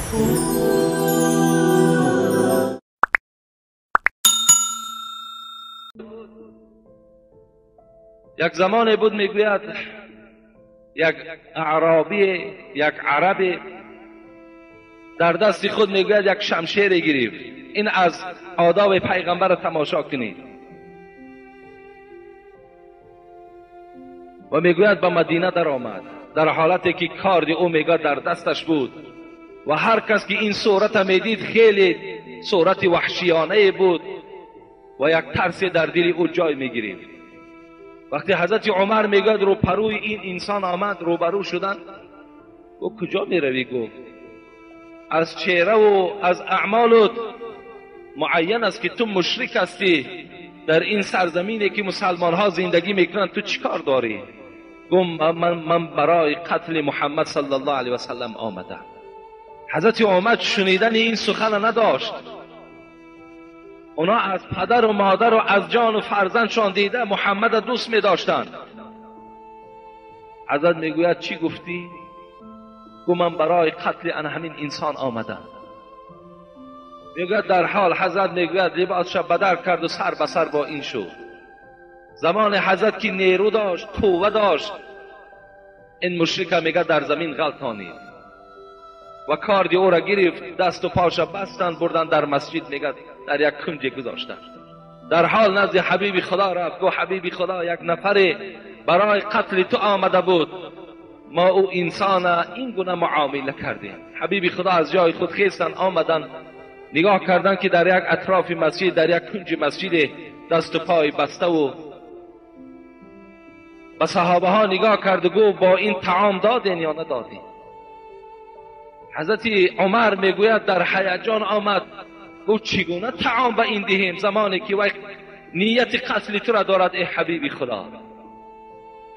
یک زمان بود میگوید یک اعرابی، یک عربی در دست خود میگوید یک شمشیر گرفت. این از آداب پیغمبر تماشا کنید. و میگوید به مدینه در آمد در حالتی که کارد او میگوید در دستش بود و هر کس که این صورت میدید خیلی صورت وحشیانه بود و یک ترس در دل او جای میگرفت. وقتی حضرت عمر میگوید روبروی این انسان آمد، روبرو شدن، گفت کجا میروی؟ گفت از چهره و از اعمالت معین است که تو مشرک هستی، در این سرزمینی که مسلمان ها زندگی میکنند تو چیکار داری؟ گفت من برای قتل محمد صلی الله علیه و سلم آمدم. حضرت عمر شنیدن این سخن نداشت. اونا از پدر و مادر و از جان و فرزندشان دیده محمد دوست می داشتند. حضرت میگوید چی گفتی؟ گفت من برای قتل ان همین انسان آمدم. میگوید در حال حضرت میگوید لباسش بدر کرد و سر به سر با این شد. زمان حضرت که نیرو داشت، قوه داشت، این مشرک میگه در زمین غلطانید و کارد او را گرفت، دست و پاش بستند، بردن در مسجد، میگه در یک کنج گذاشتند. در حال نزد حبیب خدا رفت، گفت حبیب خدا یک نفر برای قتل تو آمده بود، ما او انسان این گونه معامله کردیم. حبیب خدا از جای خود خیستند، آمدن، نگاه کردند که در یک اطراف مسجد، در یک کنج مسجد دست و پای بسته و به صحابه ها نگاه کرد و گفت با این طعام دادین یا ندادین؟ حضرت عمر میگوید در هیجان آمد، گفت چگونه طعام به این دهیم زمانی که وی نیت قتل تو را دارد ای حبیب خدا؟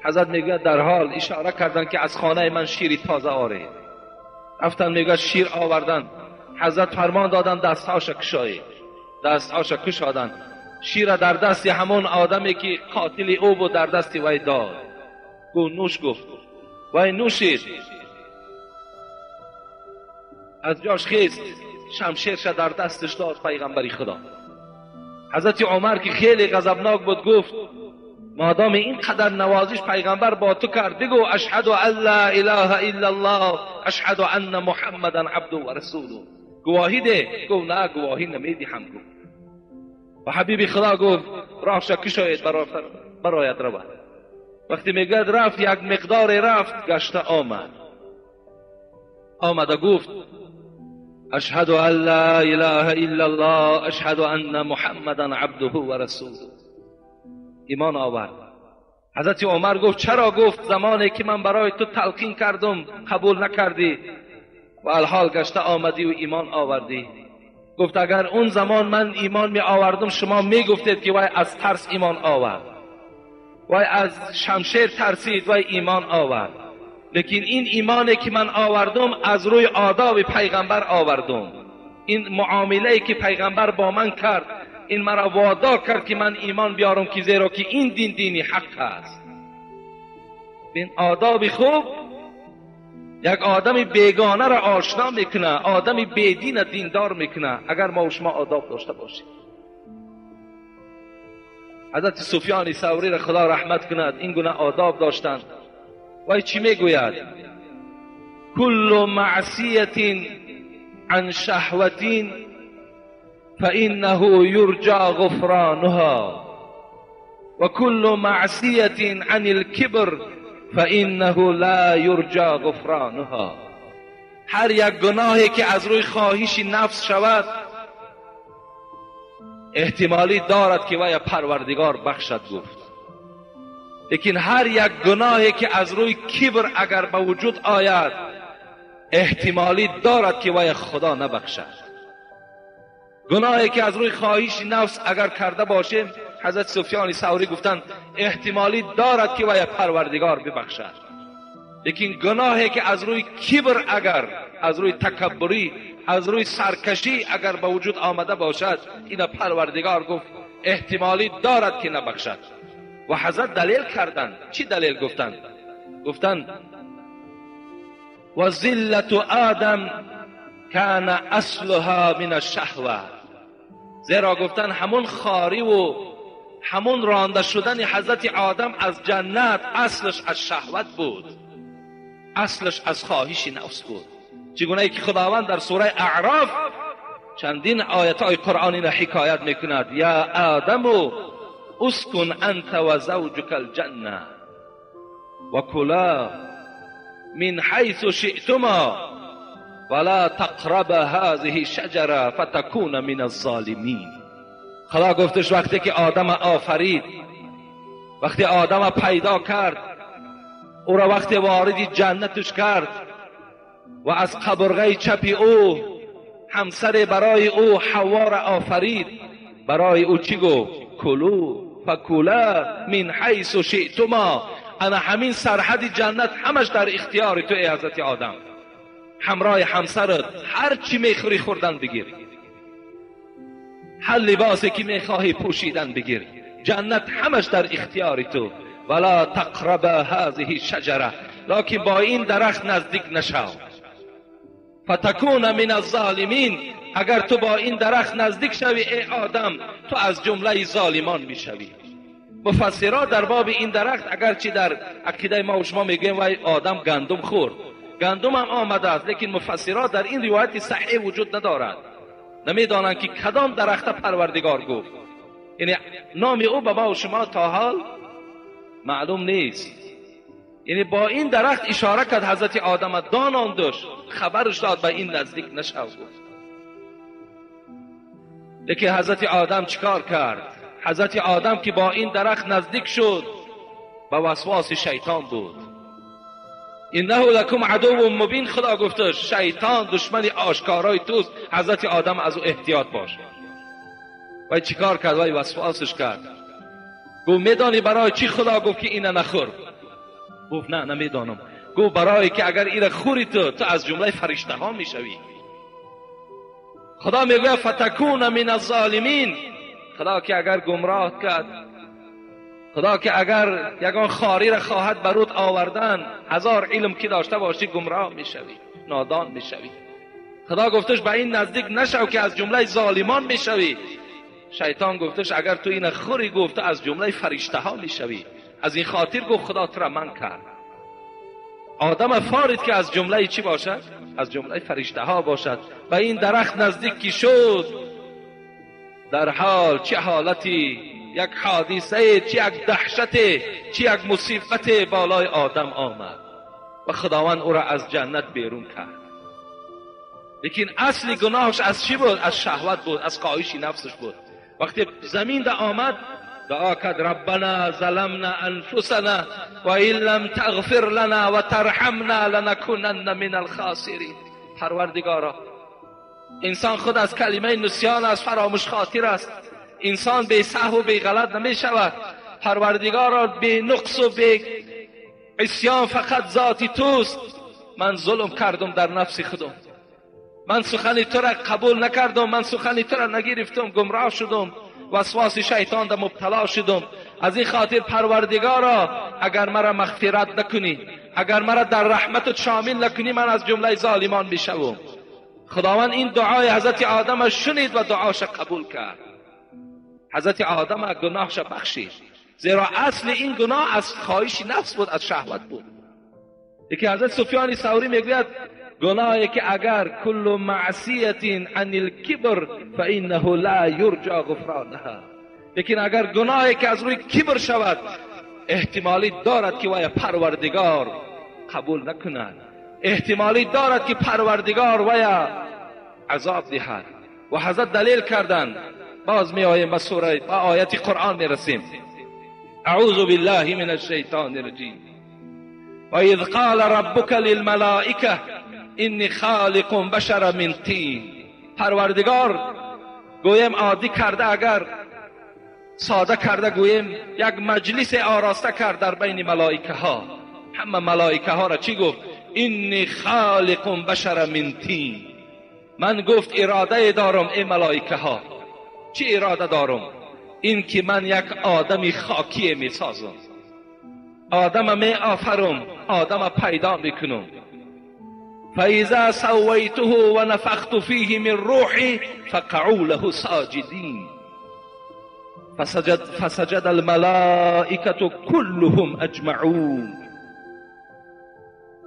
حضرت میگوید در حال اشاره کردند که از خانه من شیر تازه آره. رفتن میگوید شیر آوردن. حضرت فرمان دادن دستهاش کشایید. دستهاش کشادن، شیر در دست همون آدمی که قاتل او بود در دست وی داد. گفت نوش، گفت وی نوشید. از جاش خیست، شمشیرش در دستش داد پیغمبری خدا. حضرت عمر که خیلی غضبناک بود گفت مادام این قدر نوازش پیغمبر با تو کرد، بگو اشهد ان لا اله الا الله اشهد ان محمدا عبده و رسوله، گواهی ده. گفت نه گواهی نمیدهم. گفت و حبیب خدا گفت راهش کشاید برایت رود. وقتی میگوید رفت، یک مقدار رفت، گشته آمد، آمده گفت اشهد ان لا اله الا الله اشهد ان محمدا عبده و رسوله. ایمان آورد. حضرت عمر گفت چرا؟ گفت زمانی که من برای تو تلقین کردم قبول نکردی و الحال گشته آمدی و ایمان آوردی. گفت اگر اون زمان من ایمان می آوردم شما می گفتید که وای از ترس ایمان آورد، وای از شمشیر ترسید، وای ایمان آورد. لیکن این ایمانی که من آوردم از روی آداب پیغمبر آوردم. این معامله‌ای که پیغمبر با من کرد، این مرا وادار کرد که من ایمان بیارم، که زیرا که این دین دینی حق است. این آداب خوب یک آدم بیگانه را آشنا میکنه، آدم بیدین دیندار میکنه اگر ما و شما آداب داشته باشیم. حضرت سفیان ثوری را خدا رحمت کند این گونه آداب داشتند. وای چی میگوید؟ کل معصیت عن شهوت فإنه يرجى غفرانها وكل معصية عن الكبر فإنه لا يرجى غفرانها. هر یک گناهی که از روی خواهش نفس شود احتمالی دارد که وی پروردگار بخشد گفت. لیکن هر یک گناهی که از روی کبر اگر به وجود آید احتمالی دارد که وی خدا نبخشد. گناهی که از روی خواهش نفس اگر کرده باشیم، حضرت سفیان ثوری گفتند احتمالی دارد که وی پروردگار ببخشد. لیکن گناهی که از روی کبر اگر از روی تکبری، از روی سرکشی اگر به وجود آمده باشد، این پروردگار گفت احتمالی دارد که نبخشد. و حضرت دلیل کردند. چی دلیل گفتند؟ گفتند و ذلت آدم کان اصلها من الشهوه. زیرا گفتن همون خاری و همون رانده شدن حضرت آدم از جنت اصلش از شهوت بود، اصلش از خواهش نفس بود. چگونه که خداوند در سوره اعراف چندین آیت های قرآنی را حکایت میکند: یا آدم اسکن انت و زوجک الجنه و کلا من حیث شئتما ولا تقرب هذه الشجره فتکون من الظالمین. خدا گفتش وقتی که آدم آفرید، وقتی آدم پیدا کرد، او را وقتی وارد جنتش کرد و از قبرغه چپی او همسر برای او حوا را آفرید، برای او چی گفت؟ کلو فکولا من حیث شئتما. انا همین سرحد جنت همش در اختیار تو ای حضرت آدم، همراه همسرت هر چی میخوری خوردن بگیر، هر لباسی که میخواهی پوشیدن بگیر، جنت همش در اختیار تو. ولا تقرب هذه الشجره، لکن با این درخت نزدیک نشو. فتکون من الظالمین، اگر تو با این درخت نزدیک شوی ای آدم، تو از جمله ظالمان میشوی. مفسرها در باب این درخت، اگرچه در عقیده ما و شما میگویم وای آدم گندم خورد، گندم هم آمده است، لیکن مفسرها در این روایت صحیح وجود ندارد، نمیدانند که کدام درخت پروردگار گفت، یعنی نام او به ما و شما تا حال معلوم نیست. یعنی با این درخت اشاره کرد حضرت آدم، داناندش، خبرش داد به این نزدیک نشو گفت. لیکن حضرت آدم چیکار کرد؟ حضرت آدم که با این درخت نزدیک شد، به وسواس شیطان بود. انه لکم عدو مبین، خدا گفتش شیطان دشمن آشکارای توست، حضرت آدم از او احتیاط باش. وای چیکار کرد؟ وای وسواسش کرد. گفت میدانی برای چی خدا گفت که اینو نخور؟ گفت نه نمیدانم. گفت برای که اگر اینو خوری تو از جمله فرشته ها میشوی. خدا میگوید فتکون من الظالمین. خدا که اگر گمراه کرد، خدا که اگر یگان خاری را خواهد برود آوردن، هزار علم که داشته باشی گمراه میشوی، نادان میشوی. خدا گفتش به این نزدیک نشو که از جمله ظالمان میشوی. شیطان گفتش اگر تو این خوری، گفت از جمله فرشته ها میشوی. از این خاطر گفت خدا تو را من کرد. آدم فارید که از جمله چی باشد؟ از جمله فرشته ها باشد. به این درخت نزدیک کی شد، در حال چه حالتی، یک حادثه، چه یک دهشت، چه یک مصیبت بالای آدم آمد و خداوند او را از جنت بیرون کرد. لیکن اصل گناهش از چی بود؟ از شهوت بود، از خواهش نفسش بود. وقتی زمین ده آمد دعا کرد ربنا ظلمنا انفسنا و ان لم تغفر لنا و ترحمنا لنکونن من الخاسرین. پروردگارا، انسان خود از کلمه نسیان است، فراموش خاطر است، انسان بی سهو و بی غلط نمی شود. پروردگارا بی نقص و بی عصیان فقط ذاتی توست. من ظلم کردم در نفس خودم، من سخن تو را قبول نکردم، من سخن تو را نگرفتم، گمراه شدم، وسواس شیطان در مبتلا شدم. از این خاطر پروردگارا اگر مرا مغفرت نکنی، اگر مرا در رحمتت شامل نکنی، من از جمله ظالمان میشوم. خداوند این دعای حضرت آدم شنید و دعاش قبول کرد. حضرت آدم گناهش بخشید، زیرا اصل این گناه از خواهش نفس بود، از شهوت بود. یکی حضرت سفیان ثوری میگوید گناهی که اگر کل معصیت عن الکبر فانه لا یرجا غفرانها، لیکن اگر گناهی که از روی کبر شود احتمالی دارد که وای پروردگار قبول نکند، احتمالی دارد که پروردگار وای عذاب دهد. و حضرت دلیل کردند. باز می آییم به سوره، به آیت قرآن می رسیم. اعوذ بالله من الشیطان الرجیم. و اذ قال ربک للملائکه انی خالق بشرا من طین. پروردگار گویم عادی کرده، اگر ساده کرده گویم یک مجلس آراسته کرد در بین ملائکه ها. همه ملائکه ها را چی گفت؟ انی خالق بشرا من طین. من گفت اراده دارم ای ملائکه ها. چی اراده دارم؟ این که من یک آدم خاکی می سازم، آدم می آفرم، آدم پیدا میکنم. فاذا سویته و نفخت فیه من روحی فقعوا له ساجدین. فسجد الملائکة كلهم اجمعون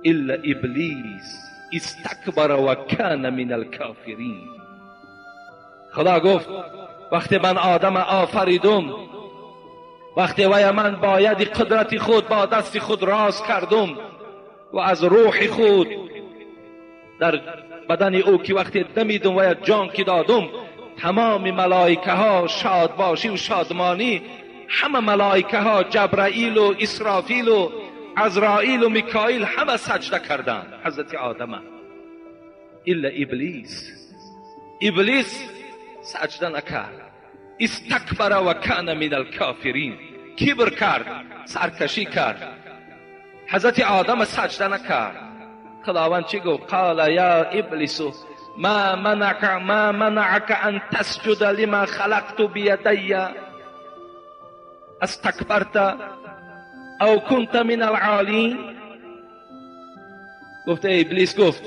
الا ابلیس استکبر و کان من الکافرین. خدا گفت وقتی من آدم آفریدم، وقتی وی من باید قدرت خود با دست خود راز کردم و از روح خود در بدن او که وقتی دمیدم و جان که دادم، تمام ملائکه ها شاد باشی و شادمانی، همه ملائکه ها جبرائیل و اسرافیل و عزرائیل و میکائیل همه سجده کردند حضرت آدم، الا ابلیس. ابلیس سجده نکرد. استکبر و کان من الکافرین، کبر کرد، سرکشی کرد، حضرت آدم سجده نکرد. خداوند چی گفت؟ قال یا ابلیس ما منعك ان تسجد لما خلقت بیدی استکبرت او كنت من العالین. گفت ابلیس، گفت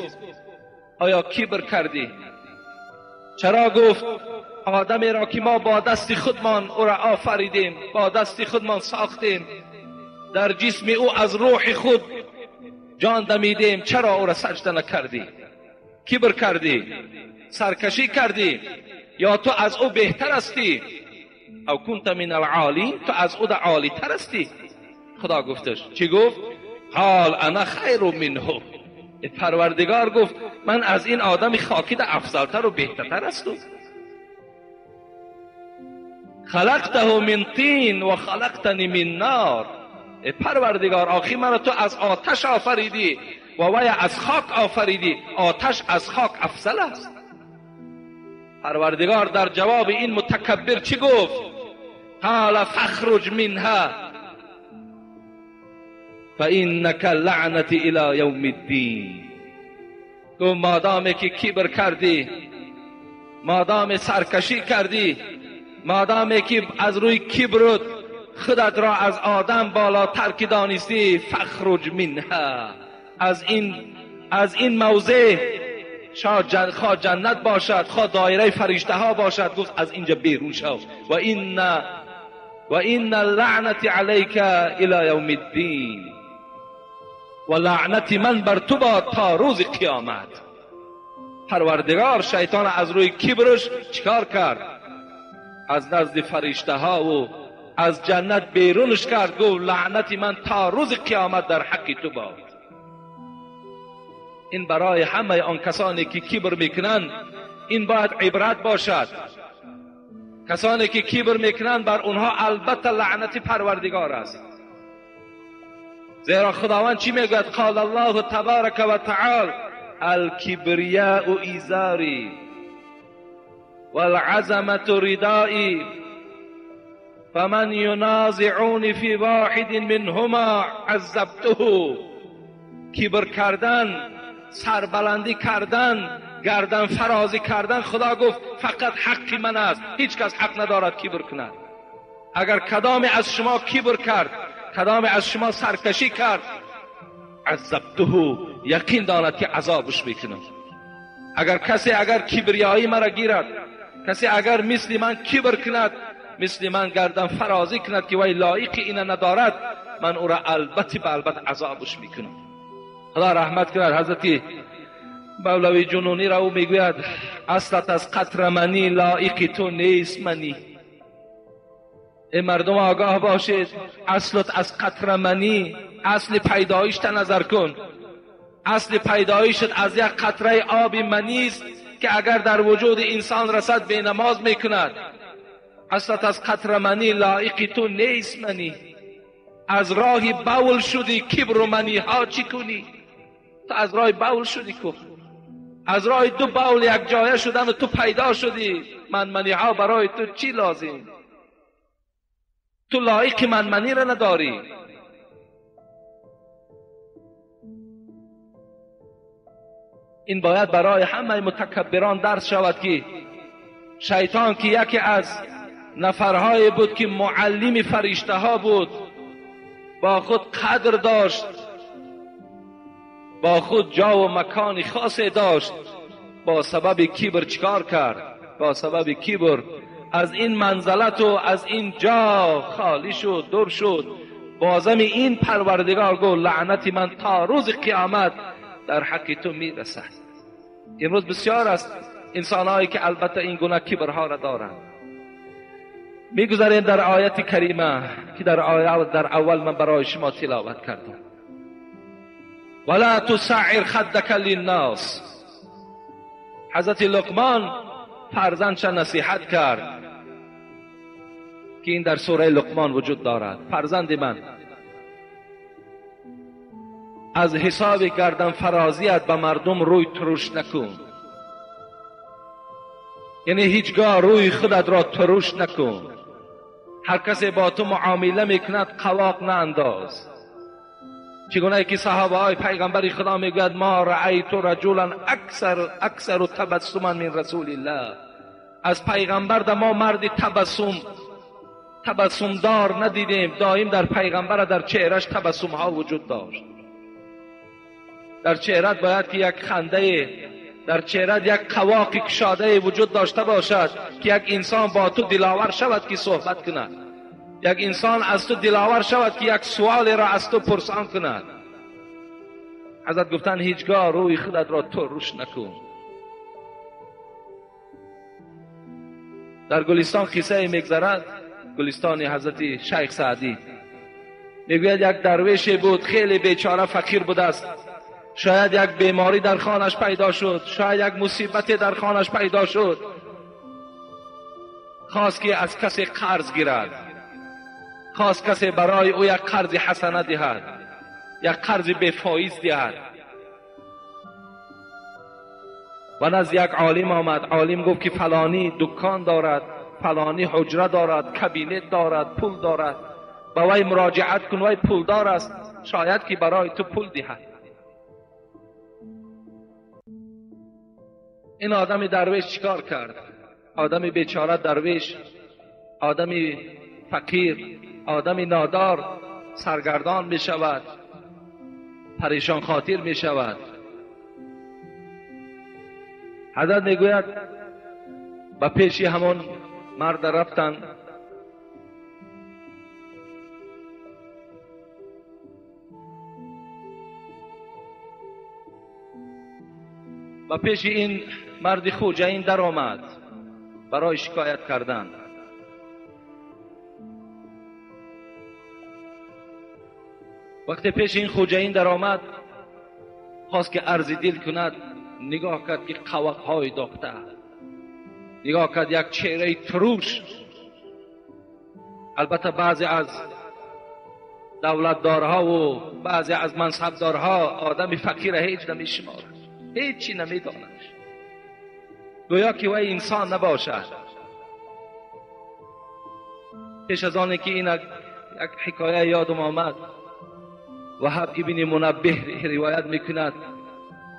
آیا کبر کردی؟ چرا؟ گفت آدمی را که ما با دست خودمان او را آفریدیم، با دست خودمان ساختیم، در جسم او از روح خود جان دمیدیم، چرا او را سجده نکردی؟ کبر کردی، سرکشی کردی، یا تو از او بهتر هستی؟ او کنت من العالین، تو از او عالی تر هستی. خدا گفتش چی گفت؟ قال انا خیر منه. پروردگار گفت من از این آدم خاکی ده افضلتر و بهترتر هستم. خلقته من طین و خلقتنی من نار. پروردگار آخی مرا تو از آتش آفریدی و وی از خاک آفریدی، آتش از خاک افضل است. پروردگار در جواب این متکبر چی گفت؟ قال فاخرج منها فانک لعنتی الی یوم الدین. گفت مادامی که کبر کردی، مادام سرکشی کردی، مادامی که از روی کبرت خودت را از آدم بالاتر که دانستی، فخرج منها، از این موضع، خواه جنت باشد خواه دایره فرشته ها باشد، گفت از اینجا بیرون شو. و این لعنت علیک الی یوم الدین، و لعنت من بر تو باد تا روز قیامت. پروردگار شیطان از روی کبرش چیکار کرد؟ از نزد فرشته ها و از جنت بیرونش کرد، گفت لعنت من تا روز قیامت در حق تو باد. این برای همه آن کسانی که کبر میکنند این باید عبرت باشد. کسانی که کبر میکنند بر اونها البته لعنت پروردگار است. زیرا خداوند چی میگوید؟ قال الله تبارک و تعالی الکبریاء ایزاری والعظمة ردائی فمن ینازعنی فی واحد منهما عذبته. کبر کردن، سربلندی کردن، گردن فرازی کردن، خدا گفت فقط حق من است، هیچ کس حق ندارد کبر کند. اگر کدام از شما کبر کرد، کدام از شما سرکشی کرد، عذبته، یقین داند که عذابش میکنم. اگر کسی اگر کبریایی مرا گیرد، کسی اگر مثل من کبر کند، مثل من گردن فرازی کند که وی لایق اینه ندارد، من او را البته به البته عذابش میکنم. خدا رحمت کند حضرت مولوی جنونی را، او میگوید اصلت از قطر منی لایق تو نیست منی. ای مردم آگاه باشید، اصلت از قطر منی، اصل پیدایشت نظر کن. اصل پیدایشت از یک قطره آب منی است که اگر در وجود انسان رسد به نماز میکند. اصلت از قطر منی لایق تو نیست منی. از راه بول شدی کبر و منی ها چی کنی؟ تو از راه بول شدی که از راه دو بول یک جایه شدن و تو پیدا شدی. من منی ها برای تو چی لازم؟ تو لایق من منی را نداری. این باید برای همه متکبران درس شود که شیطان که یکی از نفرهای بود که معلم فرشته ها بود، با خود قدر داشت، با خود جا و مکان خاصی داشت، با سبب کبر چیکار کرد؟ با سبب کبر از این منزلت و از این جا خالی شد، دور شد. بازم این پروردگار گفت لعنت من تا روز قیامت در حق تو میرسد. امروز بسیار است انسانهایی که البته این گونه کبرها را دارند. میگذاریم در آیت کریمه که در آیه در اول من برای شما تلاوت کردم. ولا تسعر خدک للناس. حضرت لقمان فرزندش نصیحت کرد که این در سوره لقمان وجود دارد. فرزند من، از حساب گردن فرازیت به مردم روی ترش نکن. یعنی هیچگاه روی خودت را ترش نکن. هر کسی با تو معامله میکند قواق نانداز. چگونه که صحابه های پیغمبر خدا میگوید ما رأیت رجلا اکثر تبسما من رسول الله. از پیغمبر در ما مرد تبسم دار ندیدیم. دائم در پیغمبر در چهرش تبسم ها وجود داشت. در چهرت باید که یک خنده، در چهرت یک قواق کشاده وجود داشته باشد که یک انسان با تو دلاور شود که صحبت کند، یک انسان از تو دلاور شود که یک سوال را از تو پرسان کند. حضرت گفتن هیچگاه روی خودت را ترش نکن. در گلستان قصه میگذرد، گلستان حضرت شیخ سعدی. میگوید یک درویش بود، خیلی بیچاره فقیر بوده است. شاید یک بیماری در خانش پیدا شد، شاید یک مصیبت در خانش پیدا شد. خواست که از کسی قرض گیرد، خواست کسی برای او یک قرض حسنه دهد، یک قرض بفایز دهد. و نزد یک عالم آمد. عالم گفت که فلانی دکان دارد، فلانی حجره دارد، کابینت دارد، پول دارد، به وی مراجعت کن، وی پولدار است، شاید که برای تو پول دهد. این آدم درویش چیکار کرد؟ آدم بیچاره درویش، آدم فقیر، آدم نادار، سرگردان می شود، پریشان خاطر می شود. حضرت می گوید به پیشی همون مرد رفتن. و پیش این مرد خوجین در آمد برای شکایت کردن. وقتی پیش این خوجین در آمد، خواست که عرض دل کند. نگاه کرد که قواقهای داخته، نگاه کرد یک چهره تروش. البته بعضی از دولتدارها و بعضی از منصبدارها آدم فقیر هیچ نمیشمارد، هیچی نمیداند، گویا که وی انسان نباشد. پیش از آن که این یک حکایه یادم آمد، وهب ابن منبه روایت میکند،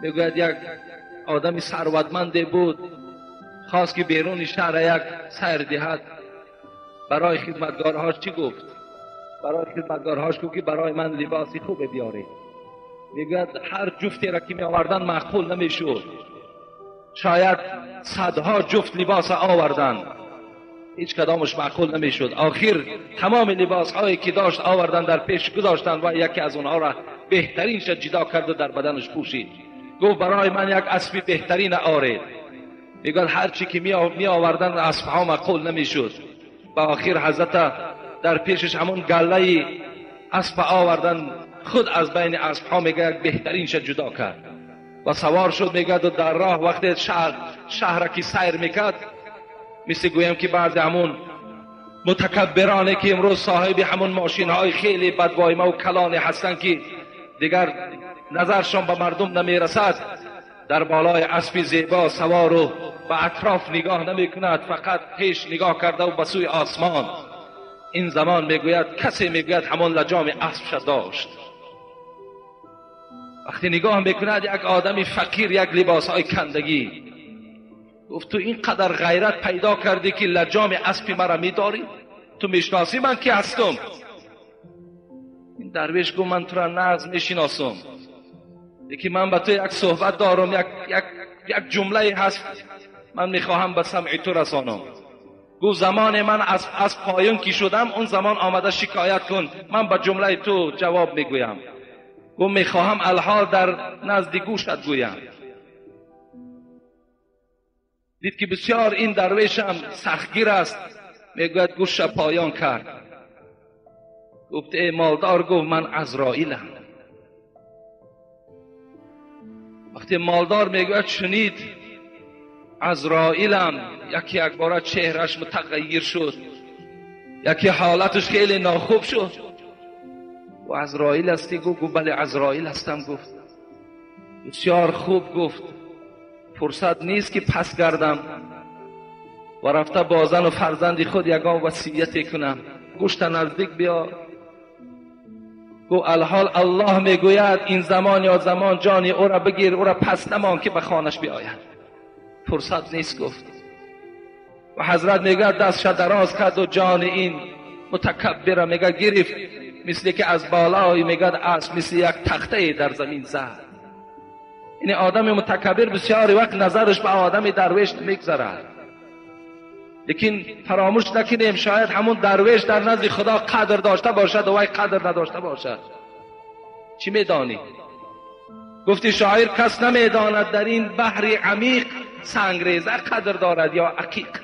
میگوید یک آدم ثروتمند بود، خواست که بیرون شهر یک سیر دهد. برای خدمتگارهاش چی گفت؟ برای خدمتگارهاش گفت که برای من لباسی خوب بیارید. میگوید هر جفتی را که می آوردن معقول نمیشد، شاید صدها جفت لباس آوردن، هیچ کدامش معقول نمیشد. آخر تمام لباس هایی که داشت آوردن در پیش گذاشتن و یکی از اونها را بهترینش جدا کرد و در بدنش پوشید. گفت برای من یک اسب بهترین آرید. میگوید هر چی که می آوردن اسب ها معقول نمیشد. و آخر حضرت در پیشش همون گله اسب آوردن، خود از بین اسب ها میگه یک بهترینش جدا کرد و سوار شد. میگه در راه وقتی شهر که سیر میکرد، مثل گویم که بعض همون متکبرانه که امروز صاحب همون ماشین های خیلی بدوایمه و کلانی هستن که دیگر نظرشان به مردم نمیرسد، در بالای اسب زیبا سوار و به اطراف نگاه نمیکند، فقط پیش نگاه کرده و به سوی آسمان. این زمان میگوید کسی میگوید همون لجام اسبش داشت. وقتی نگاه میکند یک آدم فقیر، یک لباس های کندگی، گفت تو اینقدر غیرت پیدا کردی که لجام اسب مرا میداری؟ تو میشناسی من کی هستم؟ این درویش گفت من تو را نغز میشناسم. یکی من با تو یک صحبت دارم، یک یک یک جمله هست من میخواهم به سمع تو رسانم. گفت زمان من از پایان کی شدم اون زمان آمده شکایت کن، من به جمله تو جواب میگویم. گفت میخواهم الحال در نزد گوشت گویم. دید که بسیار این درویشم سختگیر است، میگوید گوش پایان کرد. گفت ای مالدار، گفت من عزرائیلم. وقتی مالدار میگوید شنید عزرائیلم، یکی یک باره چهرش متغیر شد، یکی حالتش خیلی ناخوب شد. و عزرائیل هستی؟ گفت بله عزرائیل هستم. گفت بسیار خوب. گفت فرصت نیست که پس گردم و رفته با زن و فرزند خود یگان وصیت کنم، گوشت نزدیک بیا. گو الحال الله میگوید این زمان یا زمان جانی او را بگیر، او را پس نمان که به خانش بیاید، فرصت نیست. گفت و حضرت میگوید دستش دراز کرد و جان این متکبر میگه گرفت، مثل که از بالای میگه اسب مثل یک تخته در زمین زد. این آدم متکبر بسیار وقت نظرش به آدم درویش میگذرد، لیکن فراموش نکنیم شاید همون درویش در نزد خدا قدر داشته باشد و وی قدر نداشته باشد. چی میدانی؟ گفتی شاعر کس نمیداند در این بحر عمیق سنگریزه قدر دارد یا عقیق.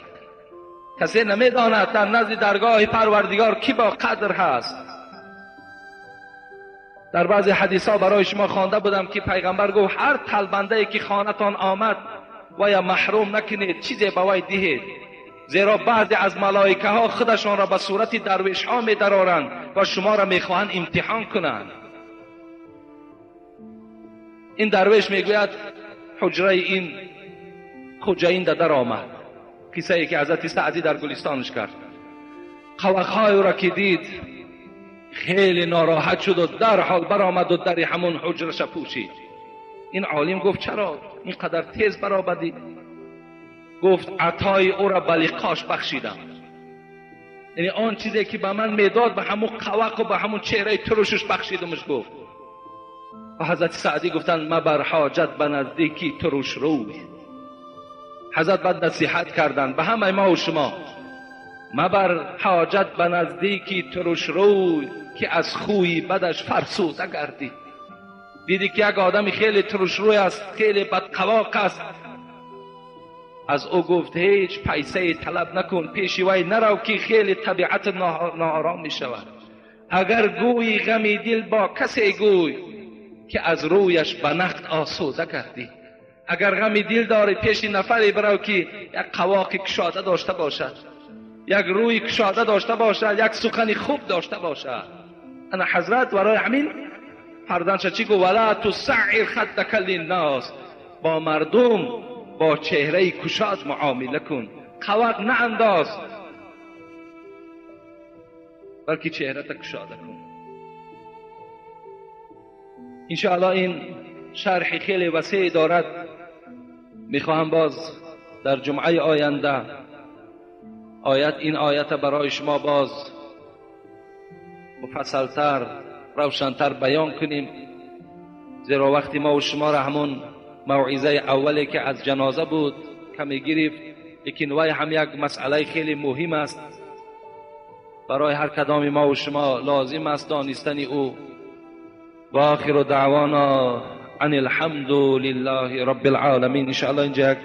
کسی نمیداند در نزد درگاه پروردگار کی با قدر هست. در بعضی حدیث ها برای شما خوانده بودم که پیغمبر گفت هر طلبنده ای که خانه‌تان آمد و یا محروم نکنید، چیزی به وی دهید، زیرا بعضی از ملائکه ها خودشان را به صورت درویش ها می درارند و شما را میخواهند امتحان کنند. این درویش میگوید حجره این خوجه در آمد، قصه ای که حضرت سعدی در گلستانش کرد. قوقهای را که دید خیلی ناراحت شد و در حال برآمد و در همون حجرش پوشید. این عالم گفت چرا اینقدر تیز برآمدی؟ گفت عطای او را به لقاش بخشیدم، یعنی آن چیزی که به من میداد به همون قوق و به همون چهره ترشش بخشیدمش. گفت و حضرت سعدی گفتند مبر حاجت به نزدیکی ترش روی. حضرت بعد نصیحت کردند به همه ما و شما، مبر حاجت به نزدیکی ترش روی که از خوی بدش فرسوده گردی. دیدی که یک آدمی خیلی ترش روی است، خیلی بدقواق است، از او گفت هیچ پیسه طلب نکن، پیش وی نرو که خیلی طبیعت ناآرام می شود. اگر گویی غمی دل با کسی گوی که از رویش به نقد آسوده گردی. اگر غمی دل داری پیش نفری برو که یک قواق کشاده داشته باشد، یک روی کشاده داشته باشد، یک سخن خوب داشته باشد. انا حضرت برای همین فرزندش چی گفت؟ ولا تسعر خدک للناس، با مردم با چهره کشاد معامله کن، قواق نه انداز بلکه چهره تا کشاده کن. انشاءالله این شرح خیلی وسیع دارد، میخواهم باز در جمعه آینده آیت این آیت برای شما باز مفصلتر روشنتر بیان کنیم، زیرا وقتی ما و شما را همون موعظه اولی که از جنازه بود کمی گرفت، لیکن وی هم یک مسئله خیلی مهم است برای هر کدام ما و شما لازم است دانستن او. و آخر دعوانا ان الحمد لله رب العالمین. انشاءالله اینجا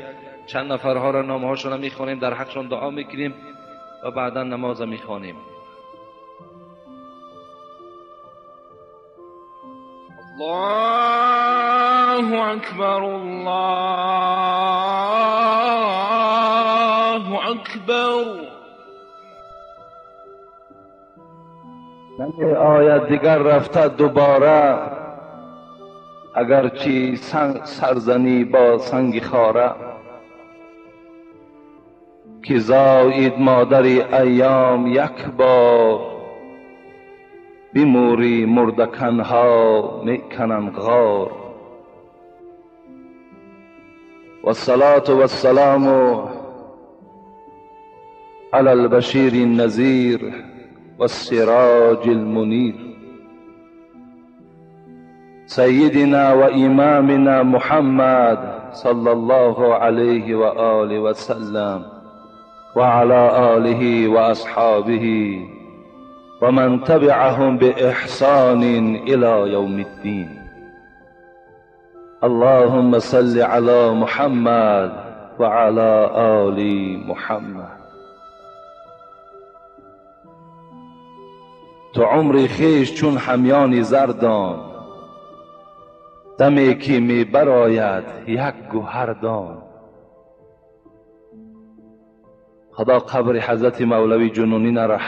چند نفرها را نامهاشون را میخوانیم، در حقشون دعا میکنیم و بعدا نماز میخوانیم. الله اکبر، الله اکبر. آید دیگر رفته دوباره، اگرچه سرزنی با سنگ خاره، که زایید مادر ایام یک بار، بموری مردکنها میکنند غار. والصلاة والسلام علی البشیر النذیر والسراج المنیر سيدنا وإمامنا محمد صلى الله عليه وآله وسلم وعلى آله وأصحابه ومن تبعهم بإحسان إلى يوم الدين. اللهم صل على محمد وعلى آل محمد. تو عمر خویش چون همیان زردان، دمی که می براید یک گوهردان. خدا قبر حضرت مولوی جنونی را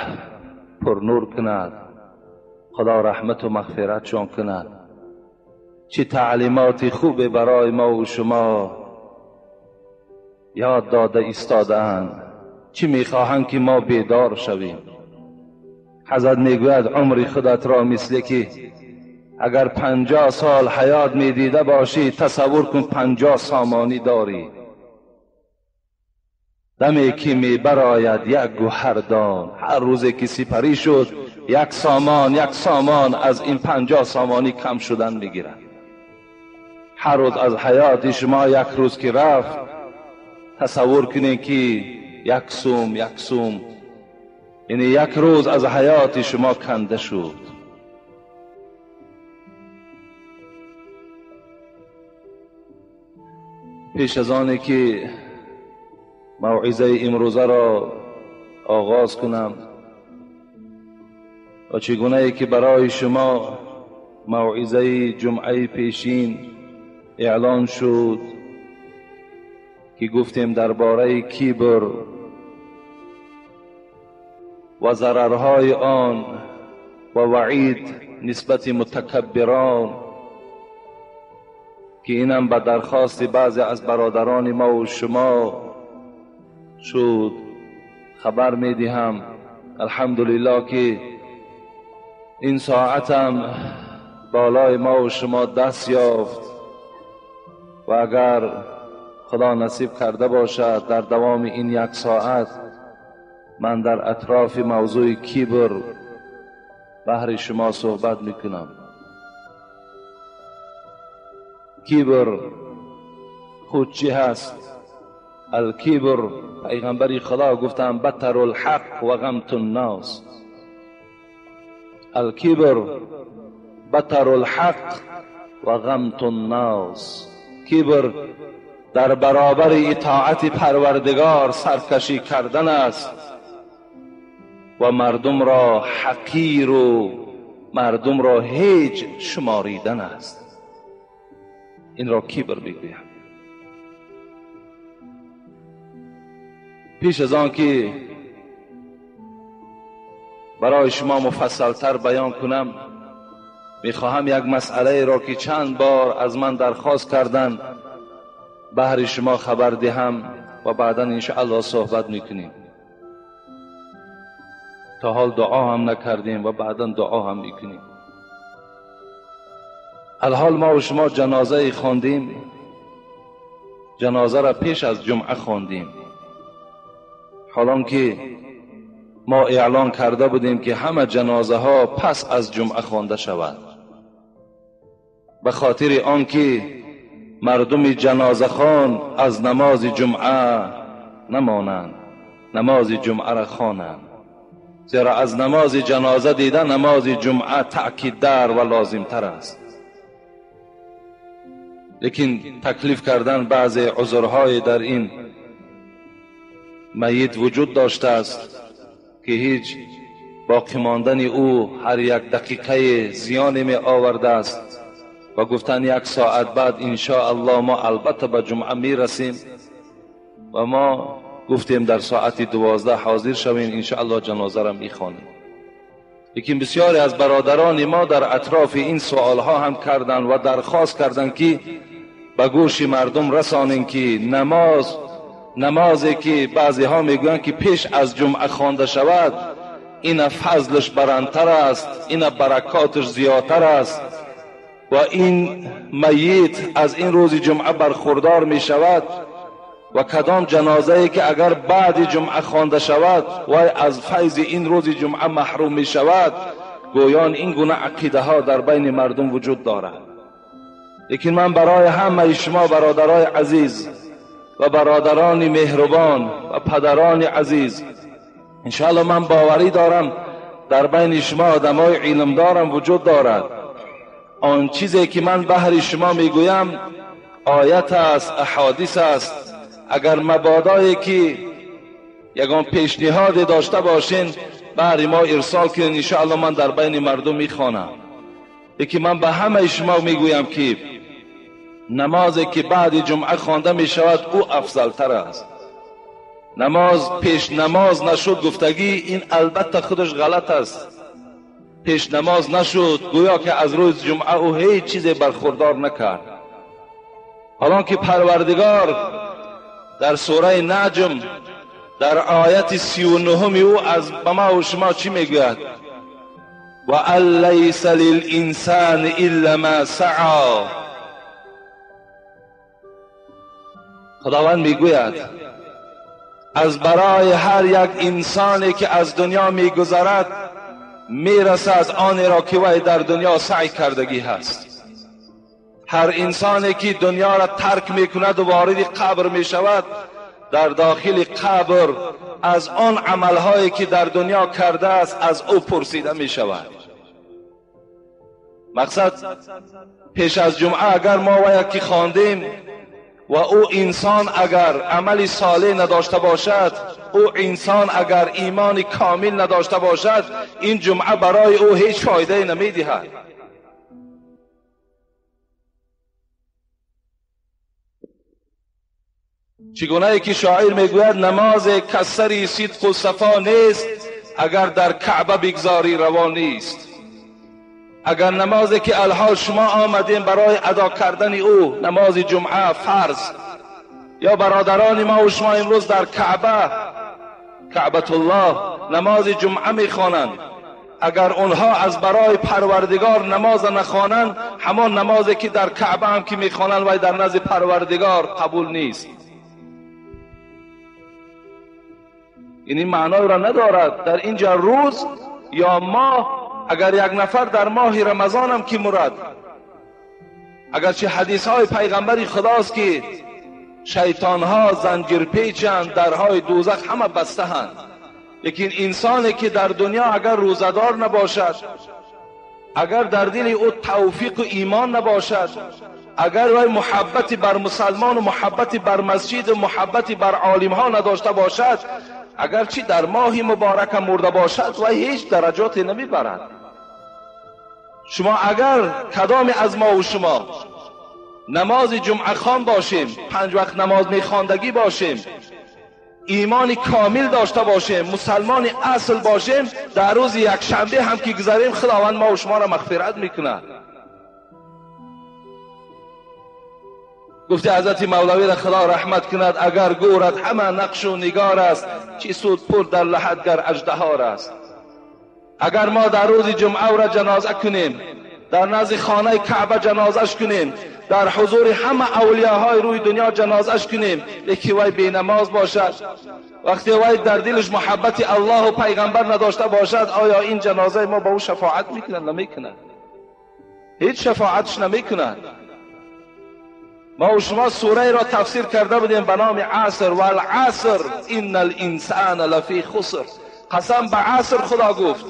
پر نور کند، خدا رحمت و مغفرتشان کند. چه تعلیمات خوب برای ما و شما یاد داده ایستاده‌اند، چی میخواهند که ما بیدار شویم. حضرت میگوید عمر خودت را مثل که اگر 50 سال حیات میدیده باشی، تصور کن 50 سامانی داری. دمی که می براید یک گوهردان، هر روزی که سپری شد یک سامان یک سامان از این 50 سامانی کم شدن میگیرد. هر روز از حیات شما یک روز که رفت، تصور کنید که یک سوم یک سوم، یعنی یک روز از حیات شما کنده شد. پیش از آنی که موعظه امروزه را آغاز کنم و چگونه ای که برای شما موعظه جمعه پیشین اعلان شد که گفتیم درباره کبر و ضررهای آن و وعید نسبت متکبران، که اینم به درخواست بعضی از برادران ما و شما شد، خبر میدهم الحمدلله که این ساعتم بالای ما و شما دست یافت و اگر خدا نصیب کرده باشد در دوام این یک ساعت من در اطراف موضوع کبر بهر شما صحبت میکنم. کبر خود چی هست؟ الکبر، پیغمبر خدا گفتن بطر الحق و غمت الناس. الکبر بطر الحق و غمت الناس. کبر در برابر اطاعت پروردگار سرکشی کردن است و مردم را حقیر و مردم را هیچ شماریدن است. این را کبر میگویند. پیش از آن که برای شما مفصلتر بیان کنم، میخواهم یک مسئله را که چند بار از من درخواست کردند بهر شما خبر دهم و بعدا انشاءالله صحبت میکنیم. تا حال دعا هم نکردیم و بعدا دعا هم میکنیم. الحال ما و شما جنازه خواندیم، جنازه را پیش از جمعه خواندیم، حالان که ما اعلان کرده بودیم که همه جنازه ها پس از جمعه خوانده شود، به خاطر آنکه مردم جنازه خوان از نماز جمعه نمانند، نماز جمعه را خوانند، زیرا از نماز جنازه دیده نماز جمعه تأکید دار و لازم تر است. لیکن تکلیف کردن بعض عذرهای در این میت وجود داشته است که هیچ باقی ماندن او هر یک دقیقه زیانی می آورده است و گفتن یک ساعت بعد انشاءالله ما البته به جمعه می رسیم و ما گفتیم در ساعت 12 حاضر شویم انشاءالله جنازه را می خوانیم. لیکن بسیاری از برادران ما در اطراف این سوالها هم کردند و درخواست کردند که به گوش مردم رسانیم که نمازی که بعضی ها میگویند که پیش از جمعه خوانده شود این فضلش برندتر است، این برکاتش زیادتر است و این میت از این روز جمعه برخوردار می شود و کدام جنازه ای که اگر بعد جمعه خوانده شود وای از فیض این روز جمعه محروم می شود. گویان این گونه عقیده ها در بین مردم وجود دارد. لیکن من برای همه شما برادرای عزیز و برادران مهربان و پدران عزیز، انشاءالله من باوری دارم در بین شما آدمای علم دارم وجود دارد. آن چیزی که من بهر شما میگویم آیت است، احادیث است. اگر مبادایی که یگان پیشنهاد داشته باشین بهر ما ارسال کنین، انشاءالله من در بین مردم میخوانم. یکی من به همه شما میگویم که نمازی که بعد جمعه خوانده میشود او افضل تر است. نماز پیش نماز نشد گفتگی این البته خودش غلط است. پیش نماز نشد گویا که از روز جمعه او هیچ چیز برخوردار نکرد. حالان که پروردگار در سوره نجم در آیت 39 او از ما و شما چی میگوید؟ و ان لیس للانسان الا ما سعی. خداوند میگوید از برای هر یک انسانی که از دنیا میگذرد میرسد آن را که وی در دنیا سعی کردگی هست. هر انسانی که دنیا را ترک میکند و وارد قبر میشود، در داخل قبر از آن عملهایی که در دنیا کرده است از او پرسیده میشود. مقصد پیش از جمعه اگر ما و یکی خواندیم و او انسان اگر عمل صالح نداشته باشد، او انسان اگر ایمان کامل نداشته باشد، این جمعه برای او هیچ فایده نمیدهد. چگونه که شاعر میگوید نماز کسری صدق و صفا نیست، اگر در کعبه بگذاری روا نیست. اگر نمازی که الحال شما آمدین برای ادا کردن او نماز جمعه فرض، یا برادران ما و شما امروز در کعبه، کعبة الله، نماز جمعه میخوانند، اگر اونها از برای پروردگار نماز نخوانند، همان نمازی که در کعبه هم که میخوانند و در نزد پروردگار قبول نیست. این معنای را ندارد در اینجا روز یا ماه. اگر یک نفر در ماه رمضان هم که مرد، اگرچه حدیث های پیغمبری خداست که شیطان ها زنجیر پیچند، درهای دوزخ همه بسته هند، لیکن انسانی که در دنیا اگر روزدار نباشد، اگر در دل او توفیق و ایمان نباشد، اگر وی محبت بر مسلمان و محبت بر مسجد و محبت بر عالم ها نداشته باشد، اگرچه در ماه مبارک مرده باشد و هیچ درجاتی نمیبرد. شما اگر کدام از ما و شما نماز جمعه خوان باشیم، 5 وقت نماز میخواندگی باشیم، ایمان کامل داشته باشیم، مسلمان اصل باشیم، در روز یک شنبه هم که گذاریم خداوند ما و شما را مغفرت میکند. گفته حضرت مولوی را خدا رحمت کند، اگر گورت همه نقش و نگار است، چی سود پر در لحد گر اژدهار است. اگر ما در روز جمعه را جنازه کنیم، در نزد خانه کعبه جنازش کنیم، در حضور همه اولیاهای روی دنیا جنازش کنیم، یکی وی بی نماز باشد، وقتی وی در دلش محبت الله و پیغمبر نداشته باشد، آیا این جنازه ما با او شفاعت میکنند؟ نمیکند، هیچ شفاعتش نمیکند. ما و شما سوره را تفسیر کرده بودیم به نام عصر، والعصر ان الانسان لفی خسر. قسم به عصر خدا گفت،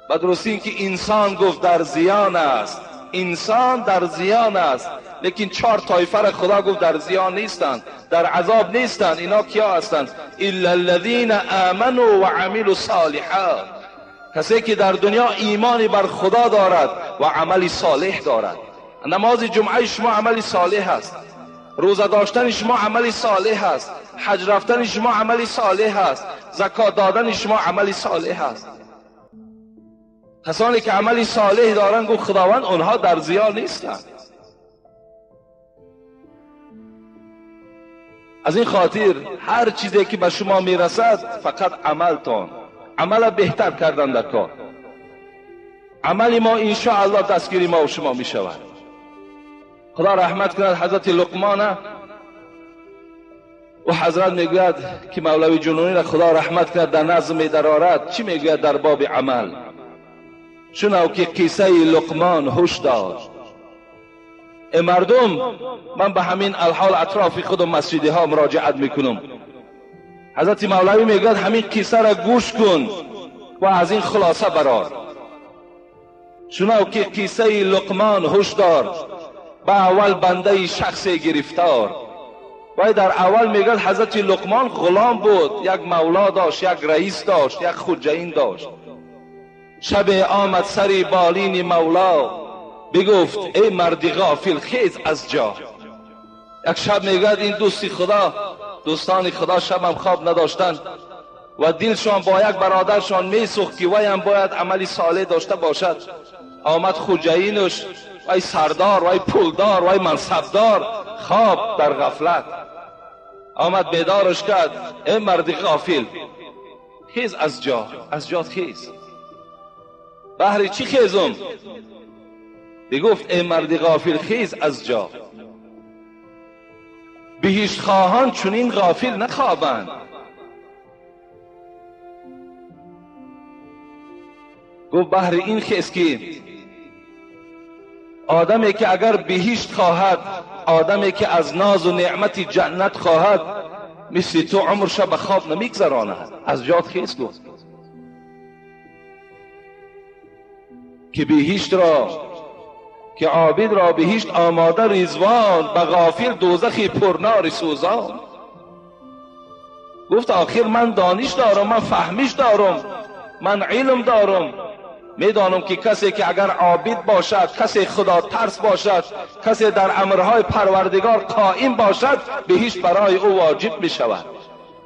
و درستی اینکه انسان گفت در زیان است، انسان در زیان است، لیکن 4 طایفه را خدا گفت در زیان نیستند، در عذاب نیستند. اینا کیا هستند؟ الا الذین آمنوا وعملوا الصالحات، کسی که در دنیا ایمانی بر خدا دارد و عملی صالح دارد. نماز جمعه شما عملی صالح است، روزه داشتن شما عملی صالح است، حج رفتن شما عملی صالح است، زکات دادن شما عملی صالح است. کسانی که عملی صالح دارند گفت خداوند آنها در زیان نیستند. از این خاطر هر چیزی که به شما میرسد فقط عملتان، عمل بهتر کردن در کار، عمل ما انشاءالله دستگیری ما و شما میشود. خدا رحمت کند حضرت لقمان، و حضرت میگوید که مولوی جنونی را خدا رحمت کند در نظم میدرارد. چی میگوید در باب عمل؟ شنو که قصه لقمان هوش دار، ای مردم، من به همین الحال اطراف خود و مسجدی ها مراجعت میکنم. حضرت مولوی میگوید همین قصه را گوش کن و از این خلاصه برار. شنو که قصه لقمان هشدار، به اول بنده شخص گرفتار. و در اول میگوید حضرت لقمان غلام بود، یک مولا داشت، یک رئیس داشت، یک خجین داشت. شب آمد سری بالین مولا، بگفت ای مرد غافل خیز از جا. یک شب میگوید این دوستی خدا، دوستان خدا شب هم خواب نداشتند و دلشان با یک برادرشان میسوخت که وی هم باید عملی صالح داشته باشد. آمد خجینش، وی سردار، وی پولدار، وی منصبدار، خواب در غفلت. آمد بیدارش کرد، ای مرد غافل خیز از جا، از جا خیز. بهر چی خیزم؟ بگفت ای مرد غافل خیز از جا، بهشت خواهان چنین غافل نخوابند. گفت بهر این خیز که آدمی که اگر بهشت خواهد، آدمی که از ناز و نعمت جنت خواهد، مثل تو عمرش به خواب نمیگذراند. از جات خیز گفت که بهشت را، که عابد را بهشت آماده رضوان، به غافل دوزخی پرنار سوزان. گفت آخر من دانش دارم، من فهمش دارم، من علم دارم، میدانم که کسی که اگر عابد باشد، کسی خدا ترس باشد، کسی در امرهای پروردگار قائم باشد، بهشت برای او واجب می شود.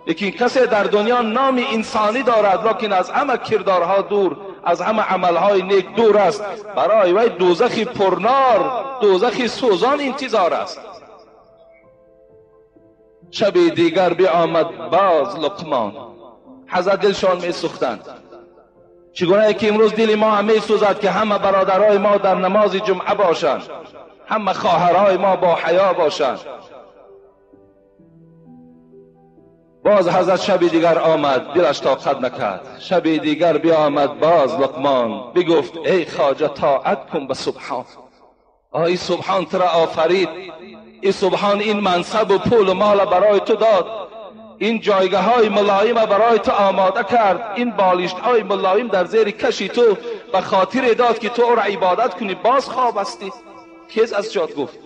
لیکن کسی در دنیا نام انسانی دارد لیکن از همه کردارها دور، از همه عملهای نیک دور است، برای وی دوزخی پرنار، دوزخی سوزان انتظار است. شب دیگر بیامد باز لقمان. حضرت دلشان می سوختند. چگونه که امروز دل ما هم می سوزد که همه برادرای ما در نماز جمعه باشند، همه خواهرای ما با حیا باشند. باز حضرت شب دیگر آمد، دلش طاقت نکرد. شب دیگر بیامد باز لقمان، بگفت ای خواجه طاعت کن به سبحان. آی سبحان تو را آفرید، ای سبحان این منصب و پول و مال برای تو داد، این جایگاه های ملایم برای تو آماده کرد، این بالشت های ملایم در زیر کشی تو به خاطر داد که تو او را عبادت کنی. باز خواب هستی. خیز از جات گفت،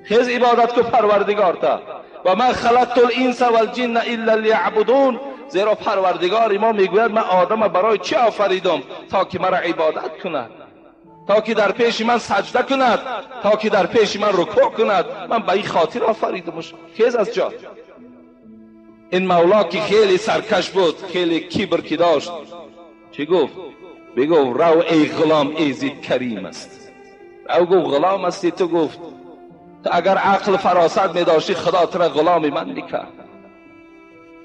خیز عبادت کن پروردگار تا. و ما خلقت الانس والجن الا لیعبدون. زیرا پروردگار ما میگوید من آدم برای چه آفریدم؟ تا که مرا عبادت کند، تا که در پیش من سجده کند، تا که در پیش من رکوع کند. من به این خاطر آفریدمش. خیز از جات. این مولا که خیلی سرکش بود، خیلی کبر که داشت، چی گفت؟ بگفت رو ای غلام ایزید کریم است. رو گفت غلام هستی تو؟ گفت تو اگر عقل فراست می داشتی خدا تو را غلام من میکرد.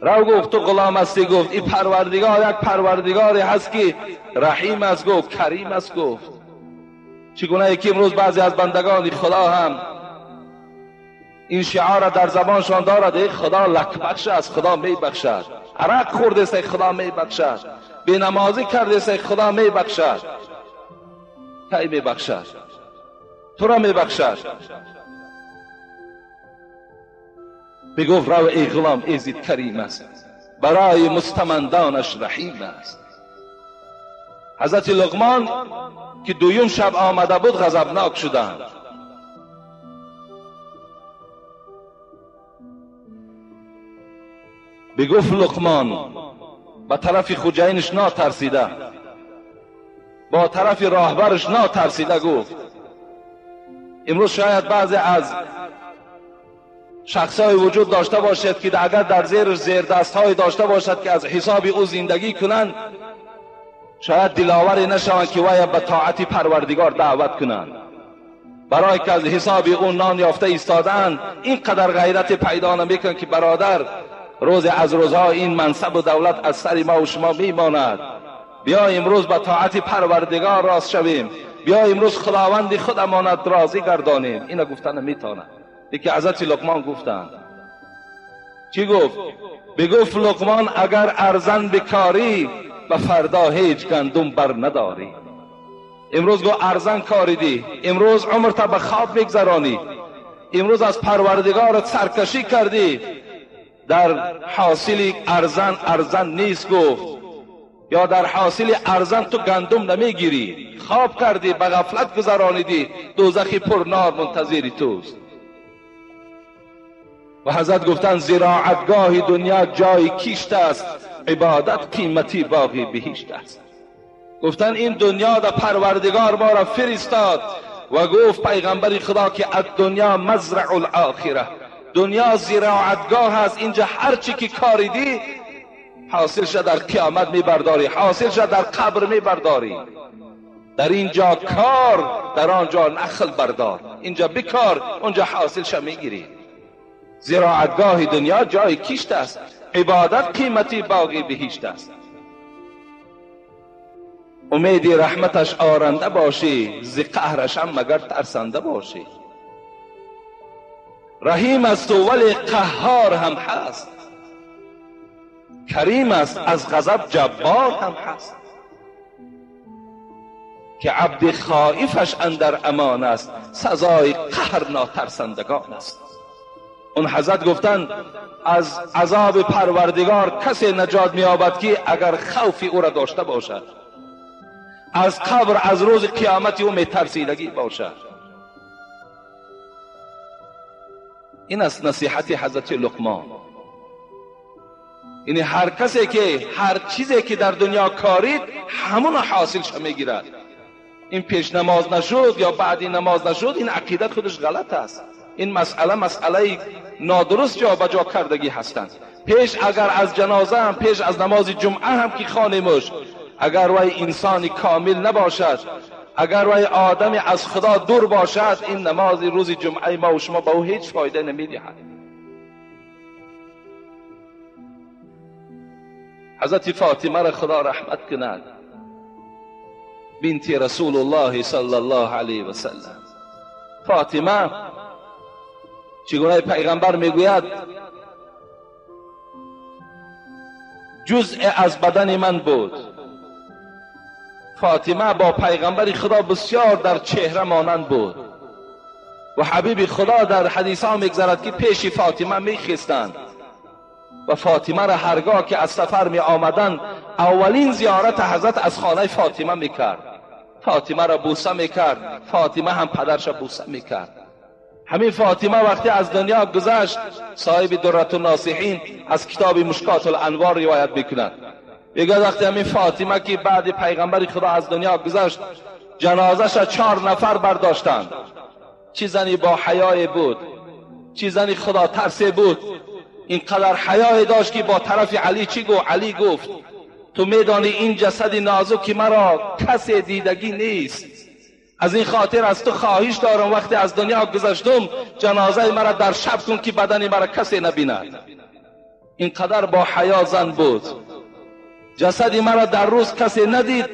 رو گفت تو غلام هستی؟ گفت این پروردگار یک پروردگاری هست که رحیم است، گفت کریم است. گفت چگونه که امروز بعضی از بندگان خدا هم این شعار در زبانشان دارد، ای خدا لک بخش است، خدا می بخشد. عرق خورده است، خدا می بخشد. بی نمازی کرده است، خدا می بخشد. کی می بخشد؟ تو را می بخشد. بگفت رو ای غلام ایزید کریم است، برای مستمندانش رحیم است. حضرت لقمان که دویم شب آمده بود غضبناک شدند. بگفت لقمان به طرف خجینش ناترسیده، با طرف راهبرش ناترسیده گفت امروز شاید بعضی از شخصای وجود داشته باشد که اگر در زیر زیر دستهای داشته باشد که از حساب او زندگی کنند، شاید دلاوری نشوند که وی به طاعت پروردگار دعوت کنند. برای که از حساب او نان یافته ایستادند، اینقدر غیرت پیدا نمیکنند که برادر روز از روزها این منصب و دولت از سر ما و شما میماند. بیا امروز به طاعت پروردگار راست شویم، بیا امروز خداوند خود امانت راضی گردانیم. اینا گفتن نمیتونه. یکی حضرت لقمان گفتند. چی گفت؟ بگفت لقمان اگر ارزن بکاری به فردا هیچ گندم بر نداری. امروز گو ارزن کاریدی، امروز عمر تا به خواب میگذرانی، امروز از پروردگارت سرکشی کردی، در حاصل ارزن ارزن نیست گفت، یا در حاصل ارزن تو گندم نمیگیری، خواب کردی، به غفلت گذرانیدی، دوزخی پر نار منتظری توست. و حضرت گفتن زراعتگاه دنیا جای کیشت است، عبادت قیمتی باقی بهشت است. گفتن این دنیا در پروردگار ما را فرستاد و گفت پیغمبر خدا که الدنیا مزرع الاخره، دنیا زراعتگاه است، اینجا هر چی که کاریدی حاصل شد در قیامت میبرداری، حاصل شد در قبر میبرداری. در اینجا کار، در آنجا نخل بردار، اینجا بکار، اونجا حاصل شد میگیری. زراعتگاه دنیا جای کشت است، عبادت قیمتی باقی بهشت است. امیدی رحمتش آرنده باشی، ز قهرش هم مگر ترسنده باشی. رحیم است و ولی قهار هم هست، کریم است از غضب جبار هم هست. که عبد خائفش اندر امان است، سزای قهر ناترسندگان است. اون حضرت گفتند از عذاب پروردگار کسی نجات می‌یابد که اگر خوف او را داشته باشد، از قبر از روز قیامت او میترسیدگی باشد. این است نصیحت حضرت لقمان. یعنی هر کسی که هر چیزی که در دنیا کارید همون حاصلش میگیرد. این پیش نماز نشد یا بعدی نماز نشد، این عقیده خودش غلط است. این مسئله مسئله نادرست جا به جا کردگی هستند. پیش اگر از جنازه هم، پیش از نماز جمعه هم که خانیمش، اگر وی انسانی کامل نباشد، اگر وی آدمی از خدا دور باشد، این نماز روز جمعه ما و شما به او هیچ فایده نمیدهد. حضرت فاطمه را خدا رحمت کند، بنت رسول الله صلی الله علیه و سلم. فاطمه چگونه پیغمبر میگوید جزء از بدن من بود. فاطمه با پیغمبر خدا بسیار در چهره مانند بود و حبیب خدا در حدیث ها میگذرد که پیش فاطمه میخستند و فاطمه را هرگاه که از سفر می آمدند اولین زیارت حضرت از خانه فاطمه میکرد. فاطمه را بوسه میکرد، فاطمه هم پدرش را بوسه میکرد. همین فاطمه وقتی از دنیا گذشت، صاحب درة الناصحین از کتاب مشکات الانوار روایت میکند، میگه وقتی همین فاطمه که بعد پیغمبر خدا از دنیا گذشت، جنازه‌اش 4 نفر برداشتند. چی زنی با حیای بود، چی زنی خدا ترسه بود، اینقدر حیای داشت که با طرف علی چی گفت؟ علی گفت تو میدانی این جسد نازک مرا کسی دیدگی نیست، از این خاطر از تو خواهش دارم وقتی از دنیا گذشتم جنازه مرا در شب کن که بدن مرا کسی نبیند. اینقدر با حیا زن بود. جسد مرا در روز کسی ندید،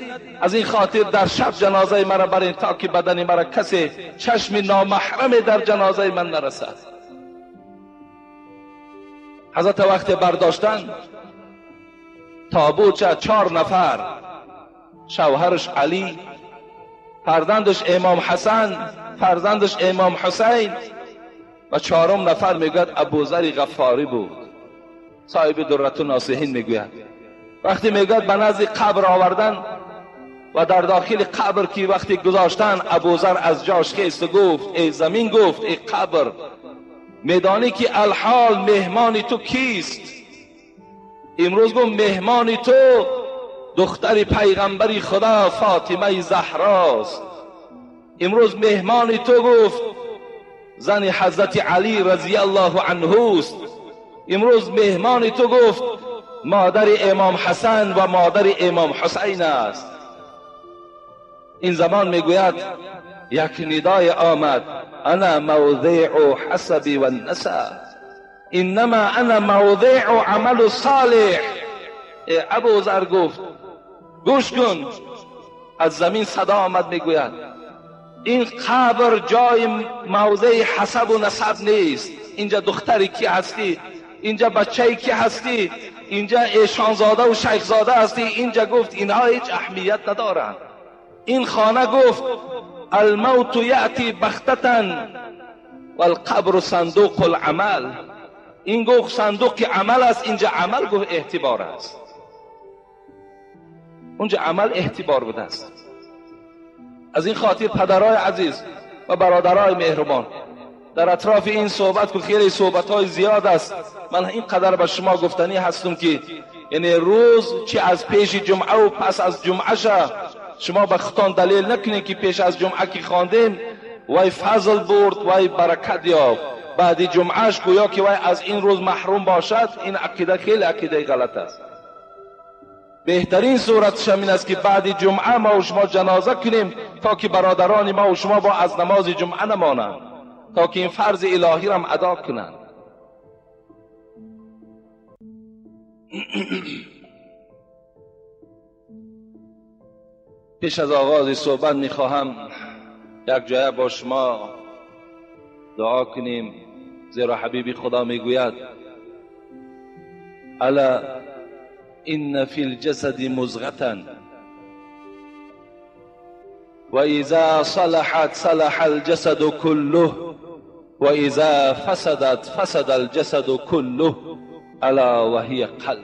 از این خاطر در شب جنازه مرا برین تا که بدن مرا کسی چشم نامحرم در جنازه من نرسد. حضرت وقت برداشتن تابوت 4 نفر، شوهرش علی، فرزندش امام حسن، فرزندش امام حسین و 4 نفر میگوید ابوذر غفاری بود. صاحب درة الناصحین میگوید وقتی میگوید به نزد قبر آوردن و در داخل قبر که وقتی گذاشتن، ابوذر از جاش خیست و گفت ای زمین، گفت ای قبر، میدانی که الحال مهمان تو کیست؟ امروز گفت مهمان تو دختر پیغمبر خدا فاطمه زهراست. امروز مهمان تو گفت زن حضرت علی رضی الله عنه است. امروز مهمان تو گفت مادر امام حسن و مادر امام حسین است. این زمان میگوید یک ندای آمد، انا موضع حسبی و النسب، انما انا موضع عمل صالح. ابوذر گفت گوش کن، از زمین صدا آمد میگوید این قبر جای موضع حسب و نسب نیست. اینجا دختری کی هستی، اینجا بچه کی هستی، اینجا ایشانزاده و شیخزاده هستی. اینجا گفت اینها هیچ اهمیت ندارند. این خانه گفت الموت یأتی بغتة والقبر صندوق العمل. این گفت صندوق عمل است، اینجا عمل گفت اعتبار است، اونجا عمل اعتبار بوده است. از این خاطر پدرای عزیز و برادرای مهربان، در اطراف این صحبت که خیلی صحبت‌های زیاد است، من اینقدر به شما گفتنی هستم که یعنی روز چی از پیش جمعه و پس از جمعه شه شما به خودتان دلیل نکنید که پیش از جمعه که خواندیم وای فضل برد، وای برکت یافت، بعد جمعهش گویا که وای از این روز محروم باشد. این عقیده خیلی عقیده غلط است. بهترین صورتش این است که بعد جمعه ما و شما جنازه کنیم تا که برادران ما و شما با از نماز جمعه نمانند، تا که این فرض الهی را هم ادا کنند. پیش از آغاز صحبت میخواهم یک جای با شما دعا کنیم، زیرا حبیبی خدا میگوید الا ان فی الجسد مضغة و اذا صلحت صلح الجسد كله و اذا فسدت فسد الجسد كله الا و هی قلب.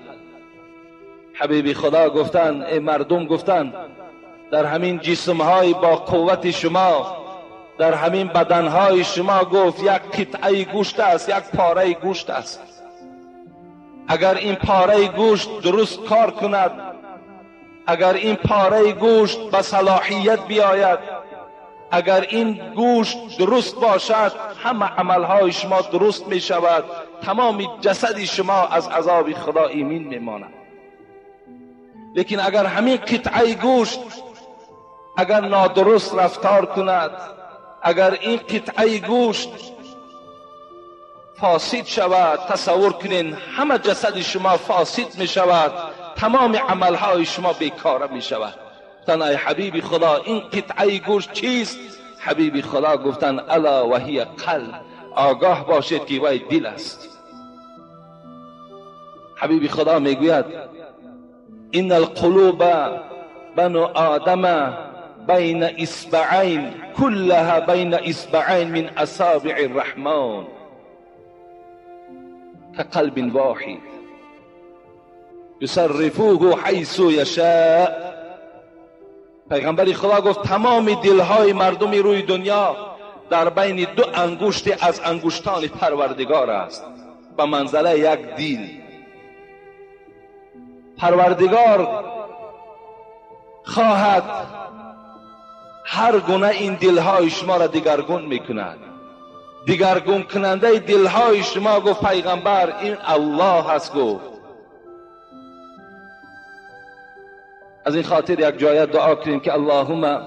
حبیبی خدا گفتن ای مردم، گفتن در همین جسمهای با قوت شما، در همین بدنهای شما، گفت یک قطعه گوشت است، یک پاره گوشت است. اگر این پاره گوشت درست کار کند، اگر این پاره گوشت به صلاحیت بیاید، اگر این گوشت درست باشد، همه عملهای شما درست می شود، تمام جسد شما از عذاب خدا ایمن می ماند. لیکن اگر همین قطعه گوشت اگر نادرست رفتار کند، اگر این قطعه گوشت فاسد شود، تصور کنین همه جسد شما فاسد می شود، تمام عملهای شما بیکاره می شود. گفتن ای حبیب خدا این قطعه گوشت چیست؟ حبیب خدا گفتن الا و هی قلب، آگاه باشید که وی دل است. حبیب خدا میگوید ان القلوب بنو آدم بین اصبعین كلها بین اصبعین من اصابع الرحمن كقلب واحد یصرفوه حیث یشاء. پیغمبر خدا گفت تمام دلهای مردم روی دنیا در بین دو انگشت از انگشتان پروردگار است، به منزله یک دل. پروردگار خواهد هر گونه این دلهای شما را دیگرگون میکند. دیگرگون کننده دلهای شما، گفت پیغمبر، این الله هست. گفت از این خاطر یک جای دعا کنیم که اللهم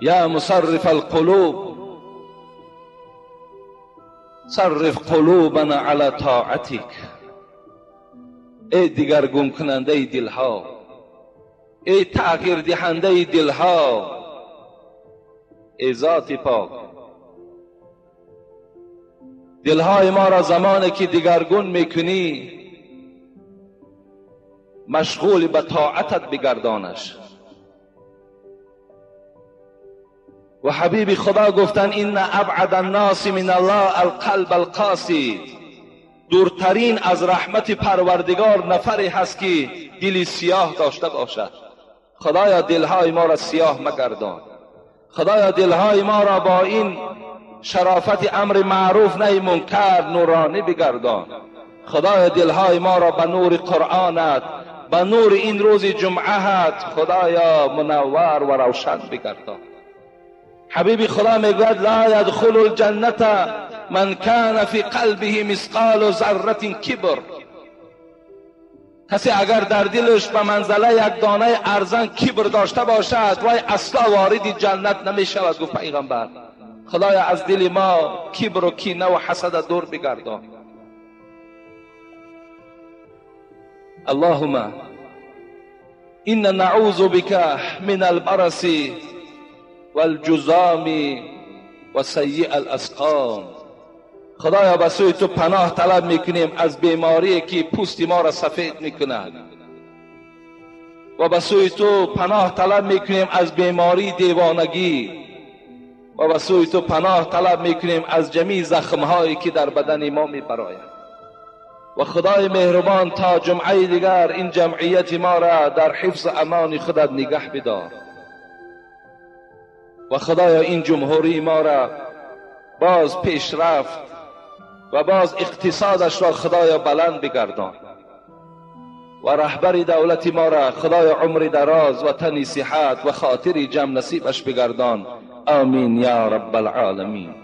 یا مصرف القلوب صرف قلوبنا علی طاعتک. ای دیگرگون کننده دلها، ای تغییر دهنده دلها، ای ذات پاک، دلهای ما را زمانی که دیگرگون میکنی مشغول به طاعتت بگردانش. و حبیب خدا گفتن ان ابعد الناس من الله القلب القاسی، دورترین از رحمت پروردگار نفری هست که دل سیاه داشته باشد. خدایا دلهای ما را سیاه مگردان، خدایا دلهای ما را با این شرافت امر معروف نهی منکر نورانی بگردان. خدایا دلهای ما را به نور قرآنت، به نور این روز جمعهت خدایا منور و روشن بگردان. حبیب خدا میگوید لا یدخل الجنة من کان فی قلبه مثقال ذره کبر. کسی اگر در دلش به منزله یک دانه ارزن کبر داشته باشد، وای اصلا وارد جنت نمی شود. گفت پیغمبر خدایا از دل ما کبر و کینه و حسد دور بگردان. اللهم إنا نعوذ بك من البرص والجذام و سیء الاسقام. خدایا به سوی تو پناه طلب میکنیم از بیماری که پوست ما را سفید میکند، و به سوی تو پناه طلب میکنیم از بیماری دیوانگی و به سوی تو پناه طلب میکنیم از جمیع زخمهایی که در بدن ما میبراید. و خدای مهربان تا جمعه دیگر این جمعیت ما را در حفظ امان خودت نگه بدار و خدایا این جمهوری ما را باز پیشرفت و باز اقتصادش را خدایا بلند بگردان و رهبر دولت ما را خدای عمر دراز و تن صحت و خاطر جمع نصیبش بگردان. آمین یا رب العالمین.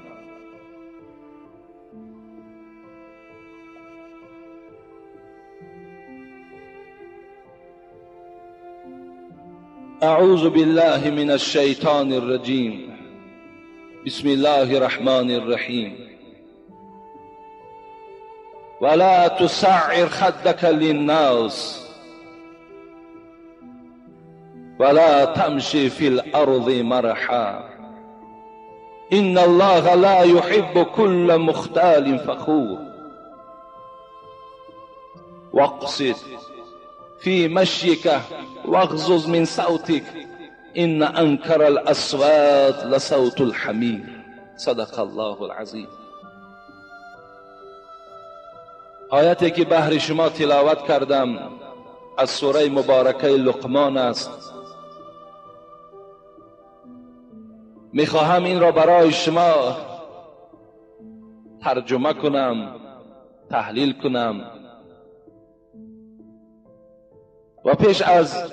اعوذ بالله من الشیطان الرجیم. بسم الله الرحمن الرحیم. ولا تسعر خدك للناس ولا تمشي في الأرض مرحا إن الله لا يحب كل مختال فخور. واقصد في مشيك واغضض من صوتك إن أنكر الأصوات لصوت الحمير. صدق الله العظیم. آیتی که بهر شما تلاوت کردم از سوره مبارکه لقمان است. میخواهم این را برای شما ترجمه کنم، تحلیل کنم و پیش از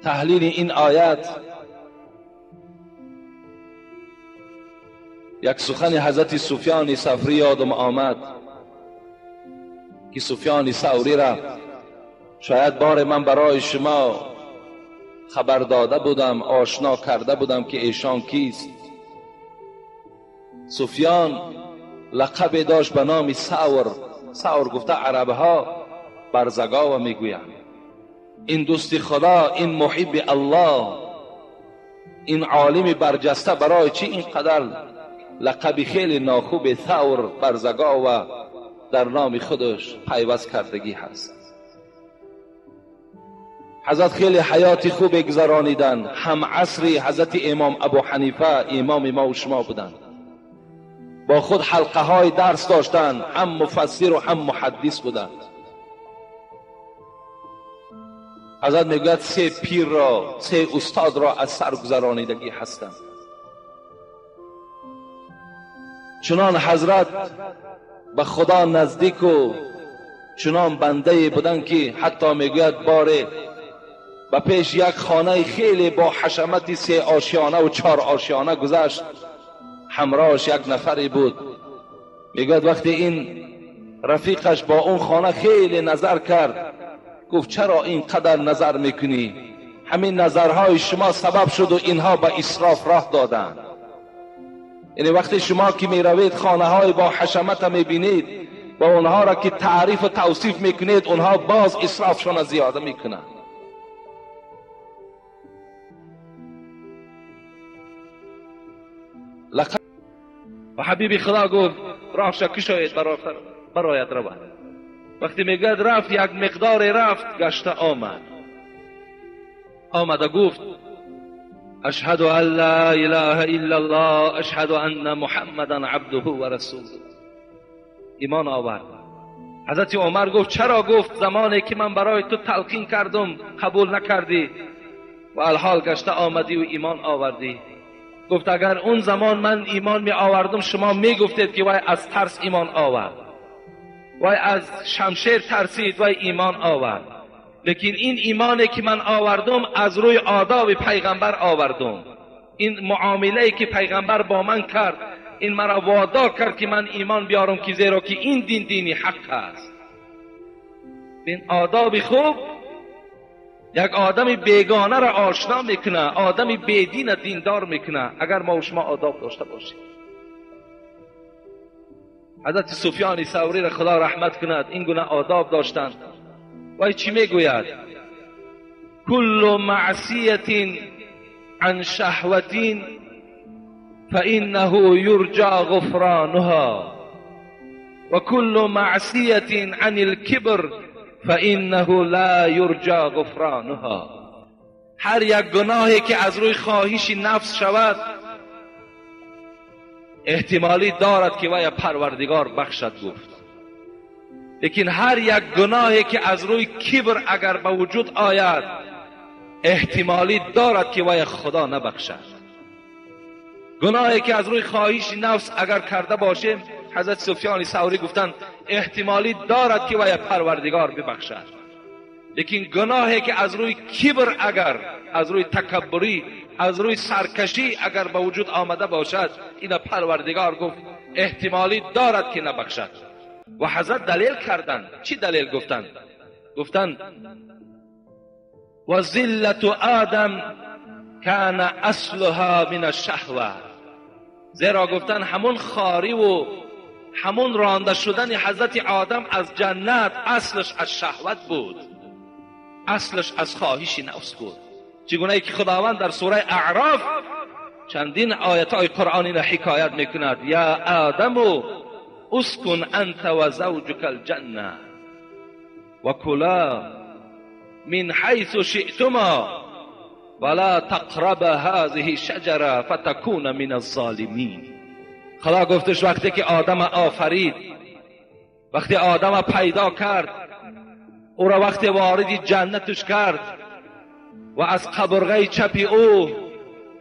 تحلیل این آیت یک سخن حضرت سفیان ثوری یادم آمد که سفیان ثوری را شاید بار من برای شما خبر داده بودم، آشنا کرده بودم که ایشان کیست. سفیان لقب داشت به نام ثور. ثور گفته عربها برزگاوه میگویند. این دوست خدا، این محب الله، این عالم برجسته برای چی اینقدر لقب خیلی ناخوب ثور برزگاوه در نام خودش پیوست کردگی هست. حضرت خیلی حیات خوب گذرانیدن. هم عصری حضرت امام ابو حنیفه امام ما و شما بودند. با خود حلقه های درس داشتند، هم مفسر و هم محدث بودند. حضرت میگوید سه پیر را، سه استاد را از سر گذرانیدگی هستند. چنان حضرت به خدا نزدیک و چنان بنده بودن که حتی میگوید باره به پیش یک خانه خیلی با حشمت 3 آشیانه و 4 آشیانه گذشت. همراهش یک نفری بود. میگوید وقتی این رفیقش با اون خانه خیلی نظر کرد، گفت چرا اینقدر نظر میکنی؟ همین نظرهای شما سبب شد و اینها به اسراف راه دادند. یعنی وقتی شما که میروید خانه های با حشمت میبینید و اونها را که تعریف و توصیف میکنید، اونها باز اسرافشان زیاده میکنند. و حبیب خدا گفت راهش کشاید برایت رود. وقتی میگوید رفت، یک مقدار رفت، گشته آمد. آمده گفت اشهد ان لا اله الا الله اشهد ان محمدا عبده و رسوله. ایمان آورد. حضرت عمر گفت چرا؟ گفت زمانی که من برای تو تلقین کردم قبول نکردی و الحال گشته آمدی و ایمان آوردی. گفت اگر اون زمان من ایمان می آوردم شما می گفتید که وای از ترس ایمان آورد، وای از شمشیر ترسید، وای ایمان آورد. لیکن این ایمانی که من آوردم از روی آداب پیغمبر آوردم. این معامله که پیغمبر با من کرد، این مرا وادار کرد که من ایمان بیارم، که زیرا که این دین دینی حق است. این آداب خوب یک آدم بیگانه را آشنا میکنه، آدم بیدین دیندار میکنه، اگر ما و شما آداب داشته باشیم. حضرت سفیان ثوری را خدا رحمت کند، این گونه آداب داشتند. وای چی میگوید؟ کل معصیت عن شهوت فانه یرجى غفرانها و کل معصیت عن الكبر فانه لا یرجی غفرانها. هر یک گناهی که از روی خواهش نفس شود احتمالی دارد که وی پروردگار بخشد گفت. لیکن هر یک گناهی که از روی کبر اگر به وجود آید احتمالی دارد که وی خدا نبخشد. گناهی که از روی خواهش نفس اگر کرده باشیم، حضرت سفیان ثوری گفتند احتمالی دارد که وی پروردگار ببخشد. لیکن گناهی که از روی کبر اگر از روی تکبری از روی سرکشی اگر به وجود آمده باشد، این پروردگار گفت احتمالی دارد که نبخشد. و حضرت دلیل کردند. چی دلیل گفتند؟ گفتند و ذلت آدم کان اصلها من الشهوه. زیرا گفتند همون خاری و همون رانده شدن حضرت آدم از جنت اصلش از شهوت بود، اصلش از خواهش نفس بود. چگونه که خداوند در سوره اعراف چندین آیت های قرآنی را حکایت میکند: یا آدم اسکن انت و زوجک الجنه و کلا من حیث شئتما ولا تقرب هذه الشجره فتکون من الظالمین. خدا گفتش وقتی که آدم آفرید، وقتی آدم پیدا کرد، او را وقتی وارد جنتش کرد و از قبرغه چپی او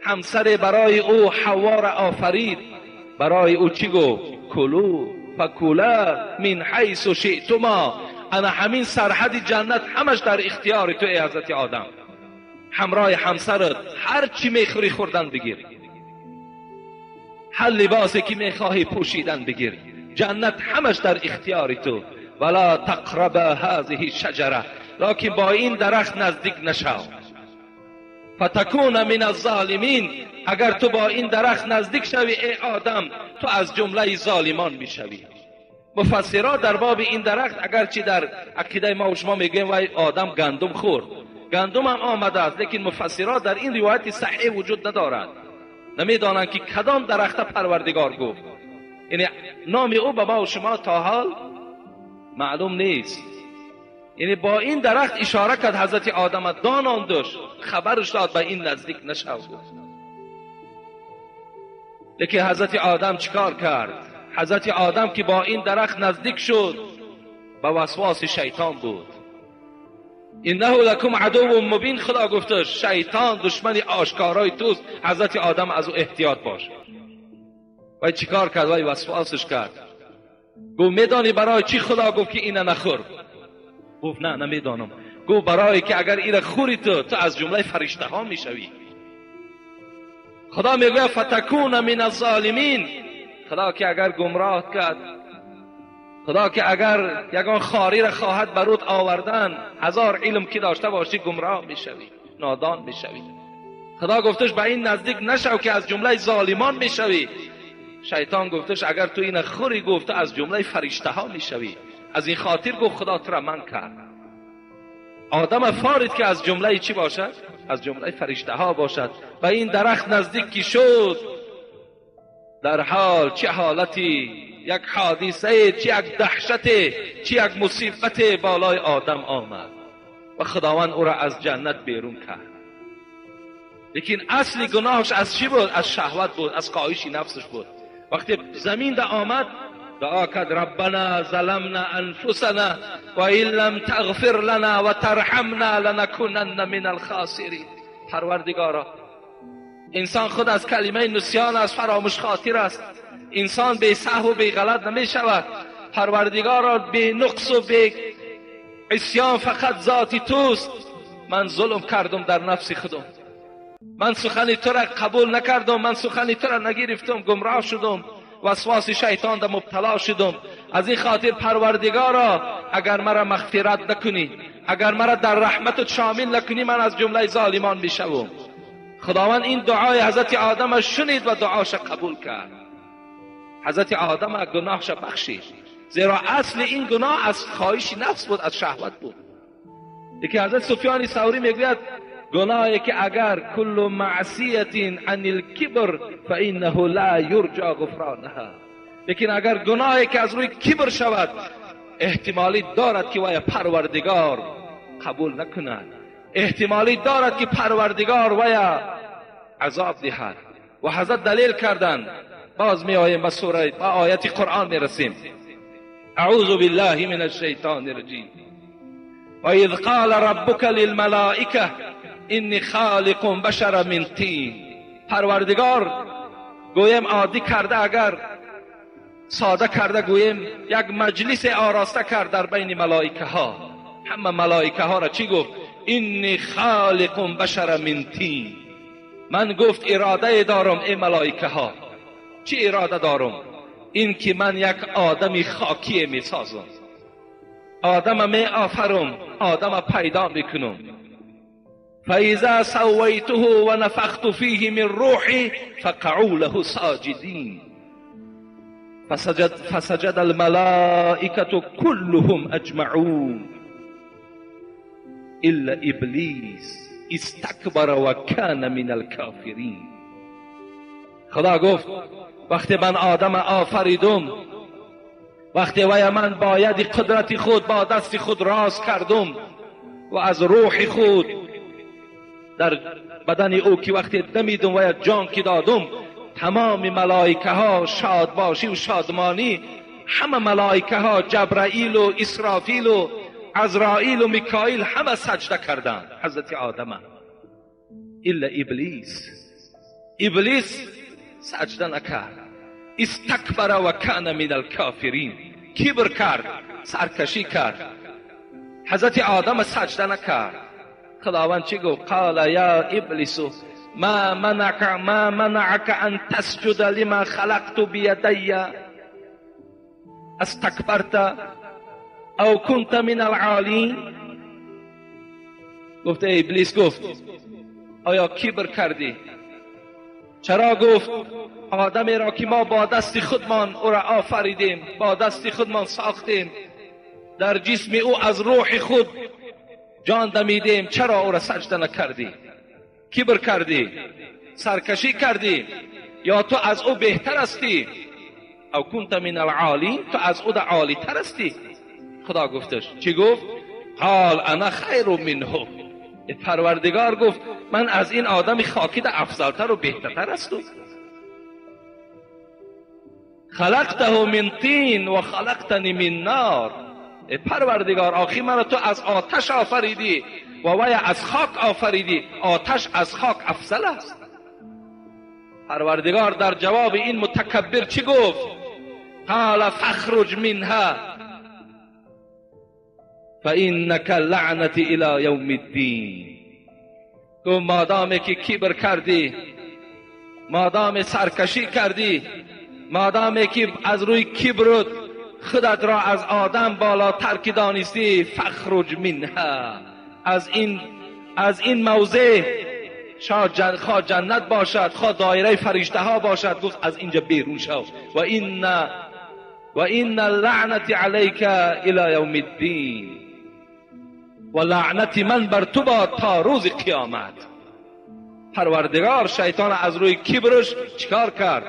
همسر برای او حوا را آفرید، برای او چی گفت؟ کلو فکولا من حیث شئتما. انا همین سرحد جنت همش در اختیار تو ای حضرت آدم، همراه همسرت هر چی میخوری خوردن بگیر، هر لباسی که میخواهی پوشیدن بگیر، جنت همش در اختیار تو. ولا تقرب هذه الشجره، لکن با این درخت نزدیک نشو. فتکون من الظالمین، اگر تو با این درخت نزدیک شوی ای آدم، تو از جمله ظالمان میشوی. مفسرها در باب این درخت، اگرچه در عقیده ما و شما میگیم وای آدم گندم خورد، گندم هم آمده است، لیکن مفسرها در این روایت صحیح وجود ندارد، نمیدانند که کدام درخت پروردگار گفت، یعنی نام او به ما و شما تا حال معلوم نیست. یعنی با این درخت اشاره کرد حضرت آدم، داناندش، خبرش داد به این نزدیک نشو گفت. لیکن حضرت آدم چیکار کرد؟ حضرت آدم که با این درخت نزدیک شد به وسواس شیطان بود. انه لکم عدو مبین، خدا گفتش شیطان دشمن آشکارای توست، حضرت آدم از او احتیاط باش. وای چیکار کرد؟ وای وسواسش کرد. گفت میدانی برای چی خدا گفت که اینو نخور؟ گفت نه نمیدانم. گفت برای که اگر اینو خوری تو از جمله فرشته ها میشوی. خدا میگوید فتکون من الظالمین. خدا که اگر گمراه کرد، خدا که اگر یگان خاری را خواهد برود آوردن، هزار علم که داشته باشی گمراه میشوی، نادان میشوی. خدا گفتش به این نزدیک نشو که از جمله ظالمان میشوی. شیطان گفتش اگر تو این خوری، گفته از جمله فرشته ها میشوی. از این خاطر گفت خدا تو را من کرد. آدم فارید که از جمله چی باشد؟ از جمله فرشته ها باشد. و این درخت نزدیک کی شد، در حال چه حالتی، یک حادثه، چه یک دهشت، چه یک مصیبت بالای آدم آمد و خداوند او را از جنت بیرون کرد. لیکن اصل گناهش از چی بود؟ از شهوت بود، از خواهش نفسش بود. وقتی زمین ده آمد دعا کرد ربنا ظلمنا انفسنا و ان لم تغفر لنا و ترحمنا لنکونن من الخاسرین. پروردگارا، انسان خود از کلمه نسیان است، فراموش خاطر است، انسان بی سهو و بی غلط نمی شود. پروردگارا بی نقص و بی عصیان فقط ذاتی توست. من ظلم کردم در نفس خودم، من سخن تو را قبول نکردم، من سخن تو را نگرفتم، گمراه شدم، وسواس شیطان در مبتلا شدم. از این خاطر پروردگارا اگر مرا مغفرت نکنی، اگر مرا در رحمتت شامل نکنی، من از جمله ظالمان میشوم. خداوند این دعای حضرت آدم شنید و دعاش قبول کرد. حضرت آدم گناهش بخشید، زیرا اصل این گناه از خواهش نفس بود، از شهوت بود. یکی حضرت سفیان ثوری میگوید گناهی که اگر کل معصیت عن الکبر فانه لا یرجى غفرانها، لیکن اگر گناهی که از روی کبر شود احتمالی دارد که وی پروردگار قبول نکند، احتمالی دارد که پروردگار وی عذاب دهد. و حضرت دلیل کردند. باز می آییم به سوره، به آیت قرآن می رسیم. اعوذ بالله من الشیطان الرجیم. و اذ قال ربک للملائکه انی خالق بشرا من طین. پروردگار گویم عادی کرده، اگر ساده کرده گویم یک مجلس آراسته کرد در بین ملائکه ها. همه ملائکه ها را چی گفت؟ انی خالق بشرا من طین. من گفت اراده دارم ای ملائکه ها. چی اراده دارم؟ این که من یک آدم خاکی می سازم، آدم می آفرم، آدم پیدا میکنم. فاذا سویته و نفخت فیه من روحی فقعوا له ساجدین. فسجد الملائکة كلهم اجمعون الا ابلیس استکبر و کان من الکافرین. خدا گفت وقتی من آدم آفریدم، وقتی وی من باید قدرت خود با دست خود راز کردم و از روح خود در بدن او که وقتی دمیدم و جان که دادم، تمام ملائکه ها شاد باشی و شادمانی، همه ملائکه ها جبرائیل و اسرافیل و عزرائیل و میکائیل همه سجده کردند حضرت آدم. الا ابلیس، ابلیس سجده نکرد. استکبر و کان من الکافرین. کبر کرد، سرکشی کرد، حضرت آدم سجده نکرد. خداوند چی گفت؟ قال یا ابلیس ما منعك ان تسجد لما خلقت بیدی استکبرت او كنت من العالین. گفت ای ابلیس، گفت آیا کبر کردی؟ چرا؟ گفت آدمی را که ما با دست خودمان او را آفریدیم، با دست خودمان ساختیم، در جسم او از روح خود جان دمیدیم، چرا او را سجده نکردی؟ کبر کردی، سرکشی کردی، یا تو از او بهتر هستی؟ او کنت من العالی، تو از او عالی تر هستی. خدا گفتش چی گفت؟ قال انا خیر منه. پروردگار گفت من از این آدم خاکی ده افضلتر و بهترتر هستم. خلقته من طین و خلقتنی من نار. پروردگار آخی مرا تو از آتش آفریدی و وی از خاک آفریدی، آتش از خاک افضل است. پروردگار در جواب این متکبر چی گفت؟ قال فاخرج منها فإنك لعنتی الی یوم الدین. گفت مادامی که کبر کردی، مادام سرکشی کردی، مادامی که از روی کبرت خودت را از آدم بالاتر که دانستی، فخرج منها، از این موضع، خواه جنت باشد خواه دایره فرشته ها باشد، گفت از اینجا بیرون شو. و این لعنت علیک الی یوم الدین، و لعنت من بر تو باد تا روز قیامت. پروردگار شیطان از روی کبرش چیکار کرد؟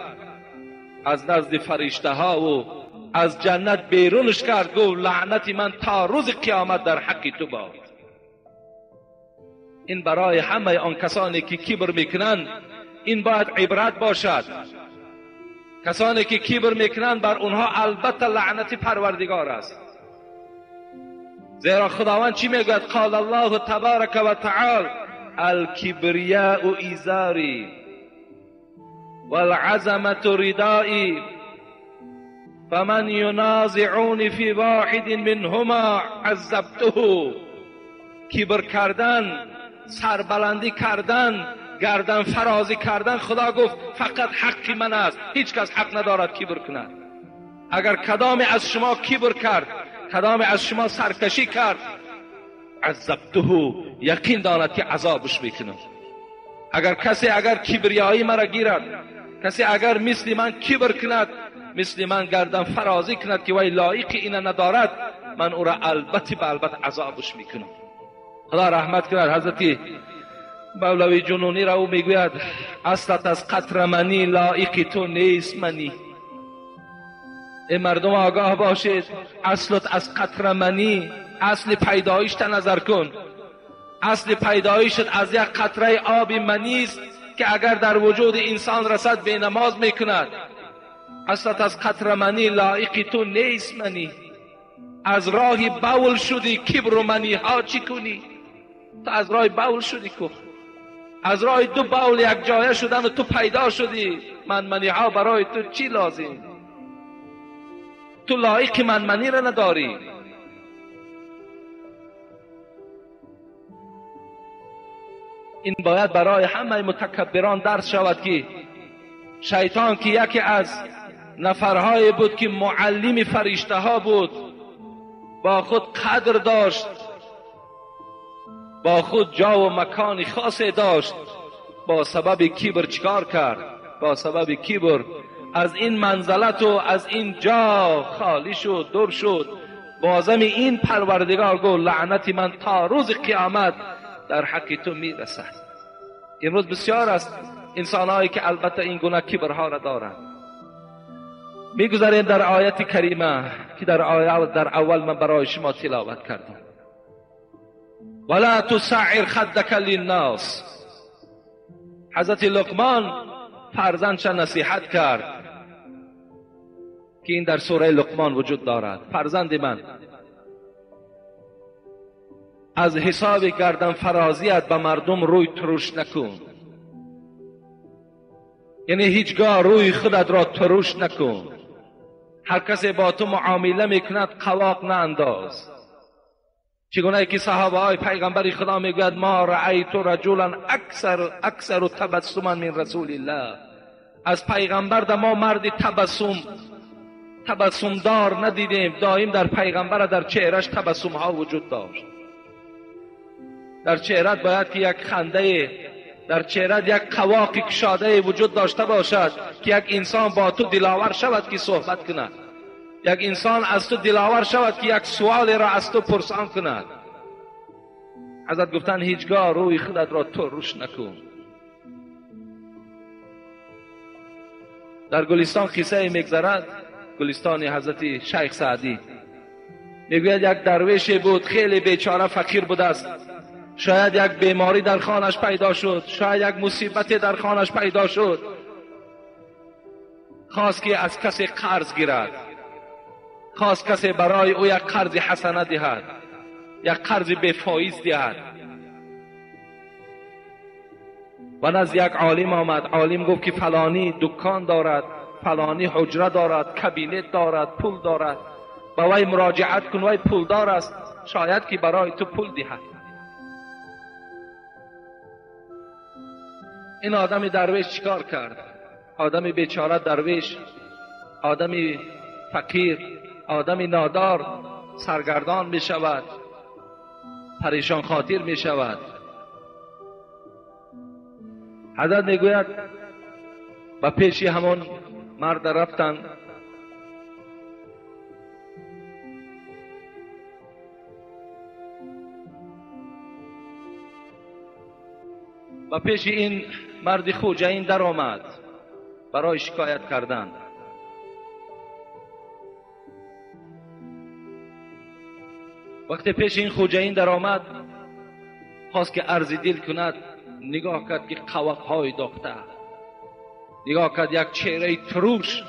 از نزد فرشته ها و از جنت بیرونش کرد، گفت لعنت من تا روز قیامت در حق تو باد. این برای همه آن کسانی که کبر میکنند این باید عبرت باشد. کسانی که کبر میکنند بر اونها البته لعنت پروردگار است. زیرا خداوند چی میگوید؟ قال الله تبارک و تعالی الکبریاء ازاری والعظمة ردائی فمن ینازعنی فی واحد منهما عذبته. کبر کردن، سربلندی کردن، گردن فرازی کردن، خدا گفت فقط حق من است، هیچ کس حق ندارد کبر کند. اگر کدام از شما کبر کرد، کدام از شما سرکشی کرد، عذبته، یقین داند که عذابش میکنم. اگر کسی اگر کبریایی مرا گیرد، کسی اگر مثل من کبر کند، مثل من گردن فرازی کند که وی لایق اینه ندارد، من او را البته به البته عذابش میکنم. خدا رحمت کند حضرت مولوی جنونی را، او میگوید اصلت از قطر منی لایق تو نیست منی. ای مردم آگاه باشید، اصلت از قطره منی، اصل پیدایشت نظر کن. اصل پیدایشت از یک قطره آب منی است که اگر در وجود انسان رسد به نماز میکند. اصلت از قطره منی لایق تو نیست منی. از راه بول شدی کبر و منی ها چی کنی؟ تو از راه بول شدی که از راه دو بول یک جایه شدن و تو پیدا شدی. من منی ها برای تو چی لازم؟ تو لایق من منی را نداری. این باید برای همه متکبران درس شود که شیطان که یکی از نفرهای بود که معلم فرشته ها بود، با خود قدر داشت، با خود جا و مکان خاصی داشت، با سبب کبر چیکار کرد؟ با سبب کبر از این منزلت و از این جا خالی شد، دور شد. بازم این پروردگار گفت لعنت من تا روز قیامت در حق تو میرسد. امروز بسیار است انسانهایی که البته این گونه کبرها را دارند. میگذاریم در آیت کریمه که در آیه در اول من برای شما تلاوت کردم. ولا تسعر خدک للناس. حضرت لقمان فرزندش نصیحت کرد که این در سوره لقمان وجود دارد. فرزند من، از حساب گردن فرازیت به مردم روی ترش نکن. یعنی هیچگاه روی خودت را ترش نکن. هر کسی با تو معامله میکند قواق نانداز. چگونه که صحابه های پیغمبر خدا میگوید ما رأیت رجلا اکثر تبسما من رسول الله. از پیغمبر در ما مرد تبسمدار ندیدیم. دائم در پیغمبر در چهرش تبسم ها وجود داشت. در چهرت باید که یک خنده، در چهرت یک قواق کشاده وجود داشته باشد که یک انسان با تو دلاور شود که صحبت کند، یک انسان از تو دلاور شود که یک سوال را از تو پرسان کند. حضرت گفتن هیچگاه روی خودت را ترش نکن. در گلستان قصه میگذرد، گلستان حضرت شیخ سعدی. میگوید یک درویش بود، خیلی بیچاره فقیر بوده است. شاید یک بیماری در خانش پیدا شد، شاید یک مصیبت در خانش پیدا شد. خواست که از کسی قرض گیرد، خواست کسی برای او یک قرض حسنه دهد، یک قرض بفایز دهد. و نزد یک عالم آمد. عالم گفت که فلانی دکان دارد، فلانی حجره دارد، کابینت دارد، پول دارد، با وی مراجعت کن، وی پولدار است، شاید که برای تو پول دهد. این آدم درویش چیکار کرد؟ آدم بیچاره درویش، آدم فقیر، آدم نادار، سرگردان می شود، پریشان خاطر می شود. حضرت می گوید با پیشی همون مرد رفتن. و پیش این مرد خوجین در آمد برای شکایت کردن. وقتی پیش این خوجین در آمد، خواست که عرض دل کند. نگاه کرد که قواقهای داخته، نگاه کرد یک چهره تروش.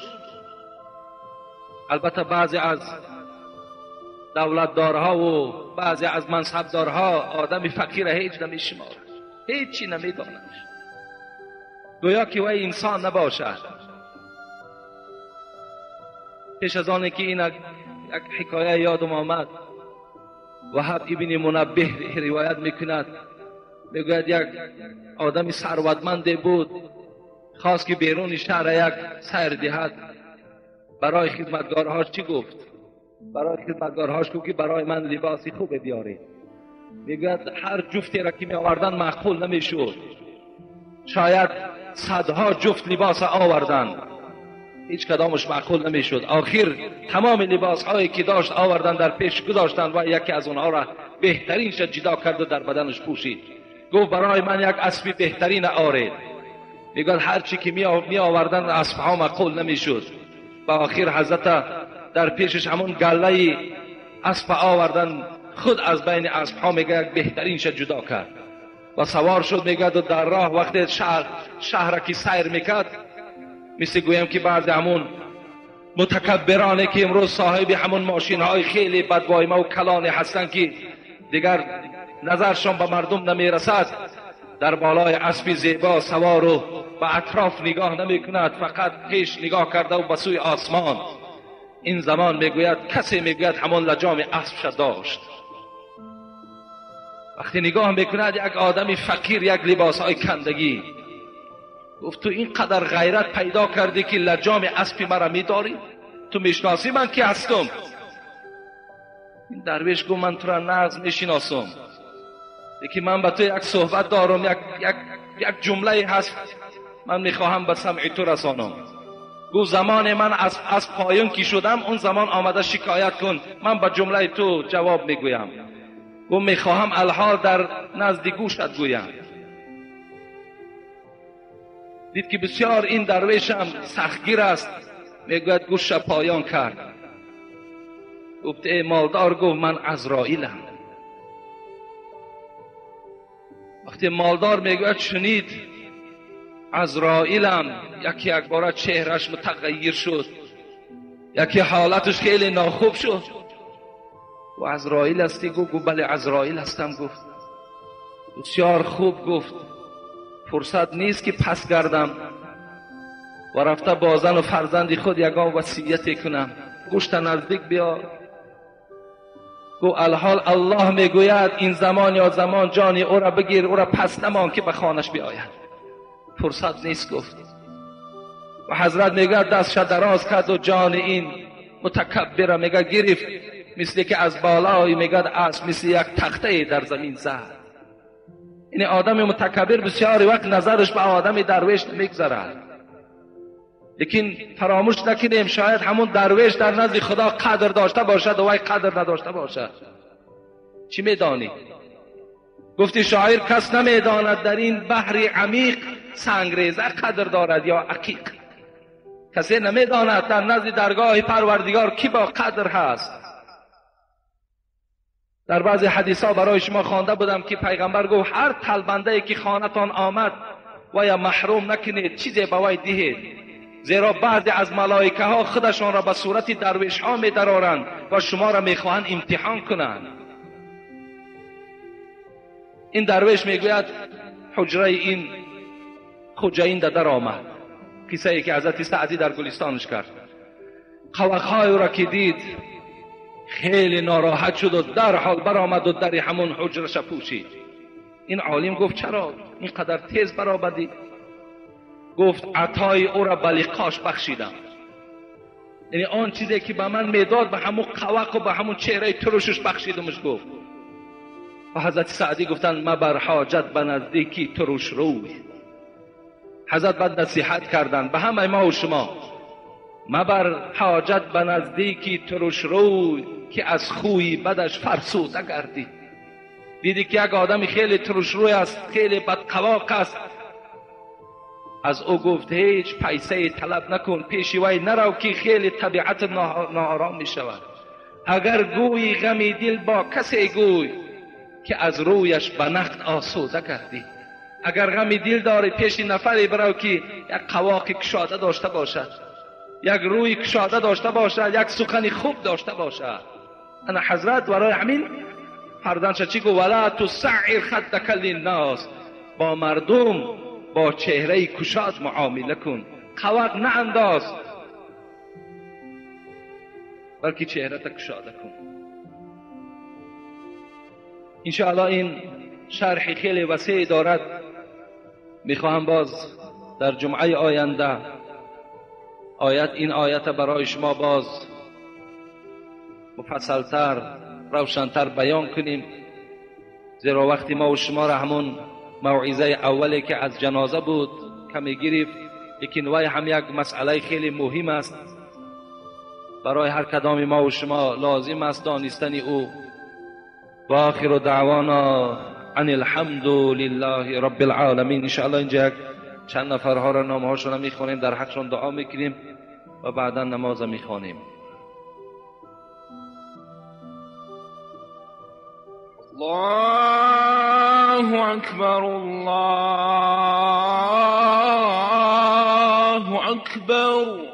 البته بعضی از دولتدارها و بعضی از منصبدارها آدم فقیر هیچ نمیشمارد، هیچی نمیداند، گویا که وی انسان نباشد. پیش از آن که این یک حکایه یادم آمد، وهب ابن منبه روایت میکند، میگوید یک آدم ثروتمند بود، خواست که بیرون شهر یک سیر دهد. برای خدمتگارهاش چی گفت؟ برای خدمتگارهاش گفت که برای من لباسی خوب بیارید. میگوید هر جفتی را که می آوردن معقول نمیشد، شاید صدها جفت لباس آوردن، هیچ کدامش معقول نمیشد. آخر تمام لباس هایی که داشت آوردن در پیش گذاشتن و یکی از اونها را بهترین شد جدا کرد و در بدنش پوشید. گفت برای من یک اسب بهترین آرید. میگوید هر چی که می آوردن اسب ها معقول نمیشد. و آخر حضرت در پیشش همون گله اسب آوردن، خود از بین اسب ها میگه یک بهترینش جدا کرد و سوار شد. میگه در راه وقتی شهر که سیر میکرد، مثل گویم که بعضی همون متکبرانه که امروز صاحب همون ماشین های خیلی بدوایمه و کلانی هستند که دیگر نظرشان به مردم نمیرسد، در بالای اسب زیبا سوار و به اطراف نگاه نمی کند، فقط پیش نگاه کرده و به سوی آسمان. این زمان میگوید کسی میگوید همون لجام اسبش داشت. وقتی نگاه میکند یک آدمی فقیر، یک لباس های کندگی، گفت تو اینقدر غیرت پیدا کردی که لجام اسبی مرا میداری؟ تو میشناسی من کی هستم؟ این درویش گفت من تو را نغز میشناسم، یکی من با تو یک صحبت دارم، یک جمله هست من میخواهم به سمع تو رسانم. گفت زمان من از پایان کی شدم اون زمان آمده شکایت کن، من به جمله تو جواب میگویم. گفت میخواهم الحال در نزد گوشت گویم. دید که بسیار این درویش هم سختگیر است، میگوید گوش پایان کرد. گفت ای مالدار، گفت من عزرائیلم. وقتی مالدار میگوید شنید عزرائیلم، یکی یک باره چهرش متغیر شد، یکی حالتش خیلی ناخوب شد. و عزرائیل هستی؟ گفت بله عزرائیل هستم. گفت بسیار خوب. گفت فرصت نیست که پس گردم و رفته با زن و فرزند خود یگان وصیتی کنم، گوشت نزدیک بیا. گو الحال الله میگوید این زمان یا زمان جانی او را بگیر، او را پس نمان که به خانش بیاید، فرصت نیست. گفت و حضرت میگه دستش دراز کرد و جان این متکبر میگه گرفت، مثل که از بالای میگه اسب مثل یک تخته در زمین زد. این آدم متکبر بسیار وقت نظرش به آدم درویش نمیگذرد، لیکن فراموش نکنیم شاید همون درویش در نزد خدا قدر داشته باشد و وی قدر نداشته باشد. چی میدانی؟ گفتی شاعر کس نمیداند در این بحر عمیق سنگریزه قدر دارد یا عقیق. کسی نمیداند در نزد درگاه پروردگار کی با قدر هست. در بعضی حدیث ها برای شما خوانده بودم که پیغمبر گفت هر طلبنده که خانتان آمد و یا محروم نکنید، چیزی به وی دهید، زیرا بعضی از ملائکه ها خودشان را به صورت درویش ها می درارند و شما را میخواهند امتحان کنند. این درویش میگوید حجره این خجین در آمد، قصه ای که حضرت سعدی در گلستانش کرد. قوقهای را که دید خیلی ناراحت شد و در حال برآمد و در همون حجرش پوشید. این عالم گفت چرا اینقدر تیز برآمدی؟ گفت عطای او را به لقاش بخشیدم، یعنی آن چیزی که به من میداد به همون قوق و به همون چهره ترشش بخشیدمش. گفت و حضرت سعدی گفتند مبر حاجت به نزدیکی ترش روی. حضرت بعد نصیحت کردند به همه ما و شما، مبر حاجت به نزدیکی ترش روی که از خوی بدش فرسوده گردی. دیدی که یک آدمی خیلی ترش روی است، خیلی بدقواق است، از او گفت هیچ پیسه طلب نکن، پیش وی نرو که خیلی طبیعت ناآرام می شود. اگر گویی غمی دل با کسی گوی که از رویش به نقد آسوده گردی. اگر غمی دل داری پیش نفری برو که یک قواق کشاده داشته باشد، یک روی کشاده داشته باشد، یک سخن خوب داشته باشد. انا حضرت برای همین فرزندش چی گفت؟ ولا تسعر خدک للناس، با مردم با چهره کشاد معامله کن، قواق نه انداز بلکه چهره تا کشاده کن. انشاءالله این شرح خیلی وسیع دارد، میخواهم باز در جمعه آینده آیت این آیت برای شما باز مفصلتر روشنتر بیان کنیم، زیرا وقتی ما و شما را همون موعظه اولی که از جنازه بود کمی گرفت، لیکن وی هم یک مسئله خیلی مهم است برای هر کدام ما و شما لازم است دانستن او. و آخر دعوانا ان الحمد لله رب العالمین. انشاءالله اینجا یک چند نفرها را نامهاشون را میخوانیم، در حقشون دعا میکنیم و بعدا نماز میخوانیم. الله أكبر الله أكبر.